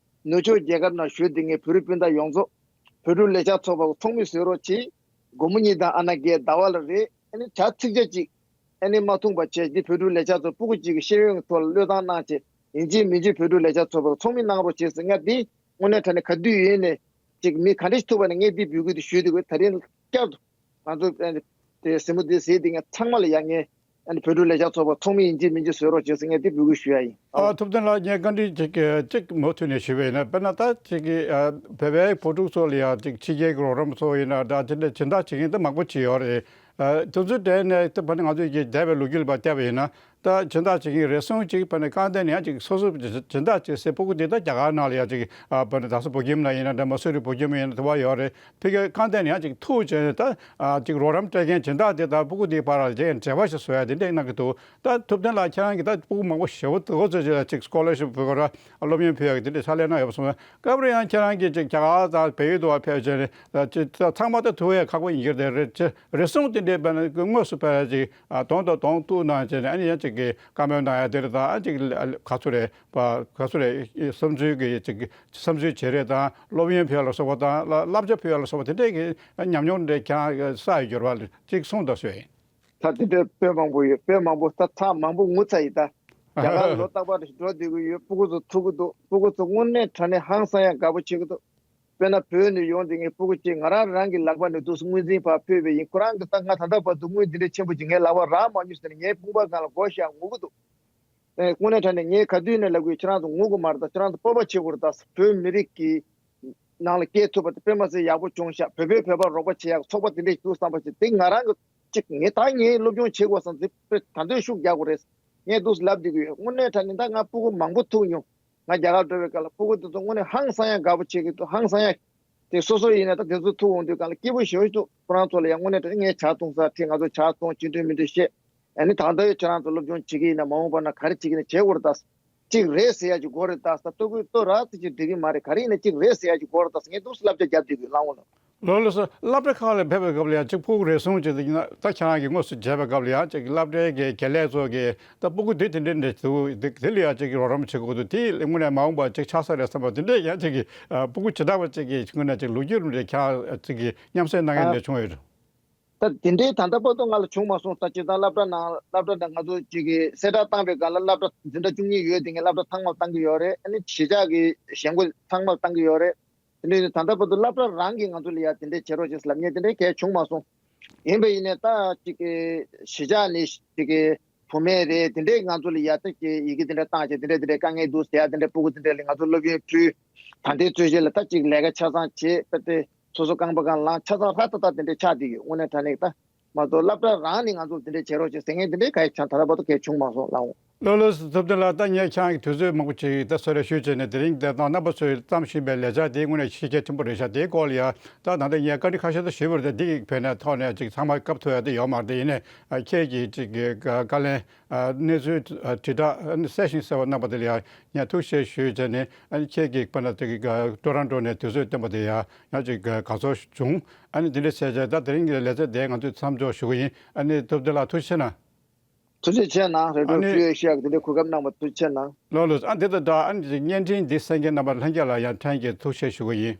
ནུབ་ཕྱོགས་རྒྱལ་ཁབ་ནང་བཞུགས་བསྡད་མཁན་བོད་རིགས་སྤུན་ཟླ་ཡོངས་རྫོགས་བོད་ཕྲུག་ལས་འཆར་ཚོགས་པ་ཚོགས་མི་བཟོ་རོགས་གྱིས། སྒོར་མོ་གཉིས་དང་ཨ་ན་རྒས་ཟླ་བ་ལ་རེད། ཨ་ནི་བྱ་ཚིག་བརྒྱ་གཅིག་ཨ་ནི་མ་འཐུང་པ་བྱས། འདི་བོད་ཕྲུག་ལས་འཆར་ཚོགས་སྤུ་གུ་གཅིག་གི་ཤེས་ཡོན་གྱི་ཐོག་ལ་བློས་བཏང་གནང་བྱས། ཡིན་གཅིག་མིན་གཅིག་བོད་ཕྲུག་ལས་འཆར་ཚོགས་པ་ཚོགས་མི་གནང་རོགས་བྱས་ཟེར། ང་འདི་དངོས་གནས་དྲང་གནས་ག་དུས་ཡིན་ནའི་ཅིག་མི་ག་འདྲ་ཞིག་ཐུག་པ་ནས་ངས་འདི་འབོད་སྐུལ་འདི་ཞུས་འདུག་གི་ད་རིང་བསྐྱར་དུ་ང་ཚོ་ཨ་ནི་དེ་གཟིགས་མོ་འདི་གཟིགས་བསྡད་མཁན་ཚང་མ་ལ་ཡ་ངས་ཨ་ནི་བོད་ཕྲུག་ལས་འཆར་ཚོགས་པ་ཚོགས་མི་ཡིན་གཅིག་མིན་གཅིག་བཟོ་རོགས་བྱས་ཟེར་ངས་འདི་འབོད་སྐུལ་ཞུ་ཡ་ཡིན། ཨ། ཐུབ་བསྟན་ལགས། ངས་བཀའ་འདྲི་ཅིག་ཅིག་མུ་མཐུད་ནས་ཞུས་པ་ཡིན་ན། དཔེར་ན་ད་ཅིག་གི་ཨ་བོད་པའི་བུ་ཕྲུག་ཚོ་ལ་ཡ་ཅིག་ཕྱི་རྒྱལ་གྱི་རོགས་རམ་ཚོ་ཡིན་ན་འདྲ། དེ་འདྲ་སྦྱིན་བདག་བྱེད་མཁན་ད་མང་པོ་ཅིག་ཡོད་རེད། ཨ། དེ་ཚོའི་གྲས་ནས་ད་བར་ནས་ང་ཚོས་ཀྱི་འདས་པའི་ལོ་རྒྱུས་ལ་ཕར་བལྟས་པ་ཡིན་ན། ད་སྦྱིན་བདག་བྱེད་མཁན་རེ་ཟུང་ཅིག་བར་ནས་རྐང་འདས་ནས་ཡང་ཅིག་སོ་སོ་སྦྱིན་བདག་བྱེད་སའི་སྤུ་གུ་དེ་ད་རྒྱ་གར་ནང་ལ་ཡང་ཅིག་ཨ་བར་ནས་ད་སོ་བོད་ཁྱིམ་ནང་ཡིན་ན་འདྲ། མ་སུ་རི་བོད་ཁྱིམ་ཡིན་ན་དེ་བ་ཡོད་རེད། ཕ་གིའི་རྐང་འདས་ནས་ཡང་ཅིག་ཐུག་བྱས་ནས་ད་ཨ་ཅིག་རོགས་རམ་སྤྲད་མཁན་སྦྱིན་བདག་དེ་དང་སྤུ་གུ་དེའི་བར་ལ་ཅིག་འབྲེལ་བ་ཞིག་བཟོ་ཡ་དེ་འདྲ་གནང་གི་འདུག་ད་ཐུབ་བསྟན་ལགས། ཁྱེད་རང་གིས་ད་སྤུ་གུ་མང་པོ་ཞེ་པོ་འདུག་ཚོད་ཅིག་ལ་ཅིག་སྐོ་ལར་ཤིབ་དགོས་ར། སློབ་ཡོན་ཕུལ་ཡ་གི་དེ་འདྲའི་ཕྱག་ལས་གནང་ཡོད་པ་སོང་། སྐབས་རེ་ཡང་ཁྱེད་རང་གིས་ཅིག་རྒྱ་གར་དང་བལ་ཡུལ་དུ་བ་ཕེབས་བྱས་ནས་ཅིག་ཚང་མ་ད་ཐུག་ཡ་ཁག་པོ་ཡིན་གྱི་རེད། རེ་ཟུང་དེ་འདྲའི་བར་ན་དངོས་སུ་བར་ཅིག་གདོང་དང་གདོང་གཏུག་གནང་བྱས་ནས། ཨ་ནི་ཡང་ཅིག་གི་བཀའ་མོལ་གནང་ཡ་དེ་རེད། ད་ཨ་ཅིག་ག་ཚོད་རེད་པ། ག་ཚོད་རེད། བསམ་ཚུལ་གྱི་ཅིག་བསམ་ཚུལ་བརྗེ་རེས་དང་། སློབ་ཡོན་ཕུལ་ཡ་ལ་སོགས་པ་དང་། བསླབ་བྱ་ཕུལ་ཡ་ལ་སོགས་པ་དེ་འདྲའི་གི་ཉམས་མྱོང་འདྲ་ཁྱེད་རང་བསགས་ཡོད་རེད་པ། ཅིག་གསུངས་དང་ཞུ་ཡ་ཡིན། ད་དེ་འདྲའི་དཔེ་མང་པོ་ཡོད། དཔེ་མང་པོ། ད་ཚར་མང་པོ་ངུ་ཚར་ཡིན། ད་རྒྱ་གར་ལ་ལོ་རྟག་པར་འགྲོ་བསྡད་ཀྱི་ཡོད། སྤུ་གུ་ཚོ་ཐུག་གི་འདུག་སྤུ་གུ་ཚོ་དངོས་གནས་དྲང་གནས་ཧང་སང་ཡ་དགའ་པོ་བྱེད་ཀྱི་འདུག་དཔེར་ན་བོད་ནས་ཡོང་དེ་ངའི་སྤུ་གུ་གཅིག་ང་རང་རང་གི་ལག་པ་ནས་འདུག་སེ་དངུལ་འཛིན་ཕར་ཕུལ་བ་ཡིན། ཁོ་རང་གིས་ད་ང་ད་ལྟ་བར་དུ་དངུལ་འདི་འདྲ་ཆེན་པོ་ཅིག་ངའི་ལག་པར་རག་མ་མྱོང་ཟེར་ནས་ངའི་དཔུང་པ་སྒང་ལ་མགོ་བཞག་ངུ་གི་འདུག་ཨེ། དངོས་གནས་དྲང་གནས་ངས་ག་དུས་ནས་ལབ་དགོས། ཁྱེད་རང་ཚོ་ངུ་དགོས་མ་རེད། ད་ཁྱེད་རང་ཚོ་སྤོབས་པ་བྱེད་དགོས་རེད། ད་བོད་མི་རིགས་ཀྱི་ནང་ལ་སྐྱེས་ཐུབ་པ་དེ་དཔེ་མ་སྲིད་ཡག་པོ་བྱུང་ཤག་བོད་པས་བོད་པར་རོགས་པ་བྱེད་ཡག་ཚོགས་པ་དེ་འདྲ་ཞིག་འདུག་བསམ་པ་ཞིག་དེ་ང་རང་གི་ཅིག་ངས་ད་ངས་སློབ་སྦྱོང་བྱེད་དགོས་བསམ་ཚེ་དཔེ་ད་འདོད་ཤུགས་རྒྱག་དགོས་རེད། ངས་འདུག་སེ་ལབ་བསྡད་ཀྱི་ཡོད། དངོས་གནས་དྲང་གནས་ད་ང་སྤུ་གུ་མང་པོ་ཐུག་མྱོང་། ང་རྒྱ་གར་འགྲོ་བའི་སྐབས་ལ་སྤུ་གུ་དེ་ཚོ་དངོས་གནས་ཧང་སང་ཡ་དགའ་པོ་བྱེད་ཀྱི་འདུག་ཧང་སང་ཡ། དེ་སོ་སོ་ཡིན་ན་ད་དེ་ཚོ་ཐུག་འོང་དུས་སྒང་ལ་སྐྱིད་པོ་ཞེ་པོ་ཞིག་འདུག་ཁོ་རང་ཚོ་ལ་ཡང་དངོས་གནས་དྲང་གནས་ངས་ཇ་བཏུང་ས་ཁྲིད། ང་ཚོ་ཇ་བཏུང་། ཅི་འདྲ་མི་འདྲ་བཤད། ཨ་ནི་ད་ལྟ་ཡང་ཁྱེད་རང་ཚོ་སློབ་སྦྱོང་བྱེད་ཀྱི་ཡིན་ན་མ་འོངས་པ་ན་ག་རེ་བྱེད་ཀྱི་ཡིན་ན་བྱེད་དགོས་རེད་ད། གཅིག་རེད་ཟེར་ཡ་ཅིག་དགོས་རེད་ད། ད་ལྟོ་གོས་ལྟོ་ར་ཙི་ཅིག་འགྲིག་གི་མ་རེད། ག་རེ་ཡིན་ན་གཅིག་རེད་ཟེར་ཡ་ཅིག་དགོས་རེད་ད་ཟེར། ངས་འདུག་སེ་བསླབ་བྱ་བརྒྱབ་བསྡད་ཀྱི་ཡོད། ལགས་འོང་ལགས། ལགས་ལགས་སོ། སློབ་གྲྭ་ཁག་ལ་ཕེབས་པའི་སྐབས་ལ་ཡང་ཅིག་སྤུ་གུ་རེ་ཟུང་ཅིག་ཡིན་ན། ད་ཁྱེད་རང་གིས་དངོས་སུ་མཇལ་བའི་སྐབས་ལ་ཡང་ཅིག་སློབ་གྲྭའི་གི་དགེ་ལས་ཚོ་གིས་ད་སྤུ་གུ་འདི་དེ་འདྲ་འདྲ་འདུག་འདི་དེ་ལ་ཡང་ཅིག་རོགས་རམ་བྱེད་དགོས་འདུག་དེ་དངོས་གནས་མ་འོངས་པ་ཅིག་ཆགས་ས་རེད་བསམ་པ་དེ་འདྲ་ཡང་ཅིག་གི་ཨ་སྤུ་གུ་བྱེ་བྲག་པ་ཅིག་གི་དངོས་གནས་ཅིག་ལོ་རྒྱུས་རུ་འདྲ་ཁྱེད་རང་ཅིག་གི་མཉམ་བསྲེས་གནང་མཁན་འདྲ་བྱུང་ཡོད། ད་དེ་འདྲའི་ད་ལྟ་བར་དུ་ང་ལ་བྱུང་མ་སོང་། ད་སྤྱིར་བཏང་སློབ་གྲྭ་ནང་སློབ་གྲྭ་ནང་ང་ཚོ་ཅིག་གི་གསལ་བསྒྲགས་བཏང་བའི་སྒང་ལ་སློབ་གྲྭ་འཛིན་གྲྭ་བཅུ་གཉིས་ཡོད་དེ་ངས་སློབ་གྲྭ་ཚང་མར་བཏང་གི་ཡོད་རེད། ཨ་ནི་གཞིས་ཆགས་ཀྱི་ཞེན་ཁོག་ཚང་མར་བཏང་གི་ཡོད་རེད། དེ་འདྲའི་ད་ལྟ་བར་དུ་སློབ་གྲྭ་རང་གིས་ང་ཚོ་ལ་ཡ་དེ་འདྲའི་བྱེད་རོགས་བྱེད་ཟེར་ལབ་མཁན་དེ་འདྲའི་གལ་བྱུང་མ་སོང་། ཡིན་པ་ཡིན་ནའི་ད་ཅིག་གི་གཞིས་ཆགས་ནས་ཅིག་གི་བུད་མེད་རེད། དེ་འདྲའི་ང་ཚོ་ལ་ཡ་ད་ཅིག་ཡི་གེ་དེ་འདྲ་བཏང་བྱས། དེ་འདྲ་དེ་འདྲའི་དཀའ་ངལ་འདུག་ཟེར་ཡ་དེ་འདྲའི་སྤུ་གུ་དེ་འདྲ་ལ་ང་ཚོ་སློབ་ཡོན་ཕུལ། ད་ལྟའི་རྩོད་གཞི་ལ་ད་ཅིག་ལས་ཀ་ཆ་ཚང་བྱེད། ད་དེ་སོ་སོ་རྐང་པ་སྒང་ལངས། ཆ་ཚང་ཧྲ་ཏག་ཏག་དེ་འདྲའི་ཆགས་བསྡད་ཡོད། དངོས་གནས་དྲང་གནས་ད་མ་གཏོགས་སློབ་གྲྭ་རང་ནས་ང་ཚོ་ལ་དེ་འདྲའི་བྱེད་རོགས་བྱེད་ཟེར་མཁན་དེ་འདྲའི་ག་ཡེ་ཆ་ད་ལྟ་བར་དུ་གལ་བྱུང་མ་སོང་། ལགས་འོང་། ལགས་ལགས་སོ། ཐུབ་བསྟན་ལགས། ད་ངས་ཁྱེད་རང་གི་དུས་ཚོད་མང་པོ་ཅིག་ད་གསོལ་རས་ཞུས་བྱས་ནས་དེ་རིང་དེ་དང་རྣམ་པ་ཚོས་བརྩམས་བཞིན་པའི་ལས་འཆར་དེ་དངོས་གནས་ཤེས་གལ་ཆེན་པོ་རེད་ཤག་དེའི་སྐོར་ལ་ཡང་ད་ད་ལྟ་ངས་བཀའ་འདྲི་ཁ་ཤས་ད་ཞུས་པ་རེད་དེ། འདི་གི་བྱས་ནས་ཐོག་ནས་ཅིག་ཚང་མ་སྐབས་ཐུབ་ཡ་དེ་ཡོད་མ་རེད། དེ་ཡིན་ནའི་ཨ་ཁྱེད་ཀྱིས་ཅིག་གི་བཀའ་ལན་ཨ་གནས་ཚུལ་ཨ་དྲིལ་བསྒྲགས་ཨ་གསལ་ཞིང་གསལ་བ་གནང་པ་དེ་ལ་ཡང་ངས་ཐུགས་རྗེ་ཆེ་ཞུས་བྱས་ནས། ཨ་ནི་ཁྱེད་ཀྱིས་དཔེར་ན་དེ་གི་ཊོ་རོན་ཊོ་ནས་དུས་ཚོད་བཏོན་པ་དེ་ཡང་ཡང་ཅིག་དགའ་ཚོར་བྱུང་། ཨ་ནི་དེ་འདྲ་བྱས་བྱས་ད་དེ་རིང་གི་ལས་ཚན་དེ་ང་ཚོས་མཚམས་འཇོག་ཞུ་གི་ཡིན། ཨ་ནི་ཐུབ་བསྟན་ལགས་ཐུགས་རྗེ་ཆེ་གནང་། ཐུགས་རྗེ་ཆེ་གནང་། རེ་ཨ་ཊོ་ནི་ཕི་ཨེ་ཤི་ཡ་གི་དེ་འདྲའི་གོ་སྐབས་གནང་བ་ཐུགས་རྗེ་ཆེ་གནང་། ལགས་ལགས། ཨ་འདི་དང་སྦྲགས་ཨ་ནི་བརྙན་འཕྲིན་འདི་གསན་མཁན་རྣམ་པ་ལྷན་རྒྱས་ལ་ཡང་ཕྲན་གྱིས་ཐུགས་རྗེ་ཆེ་ཞུ་གི་ཡིན།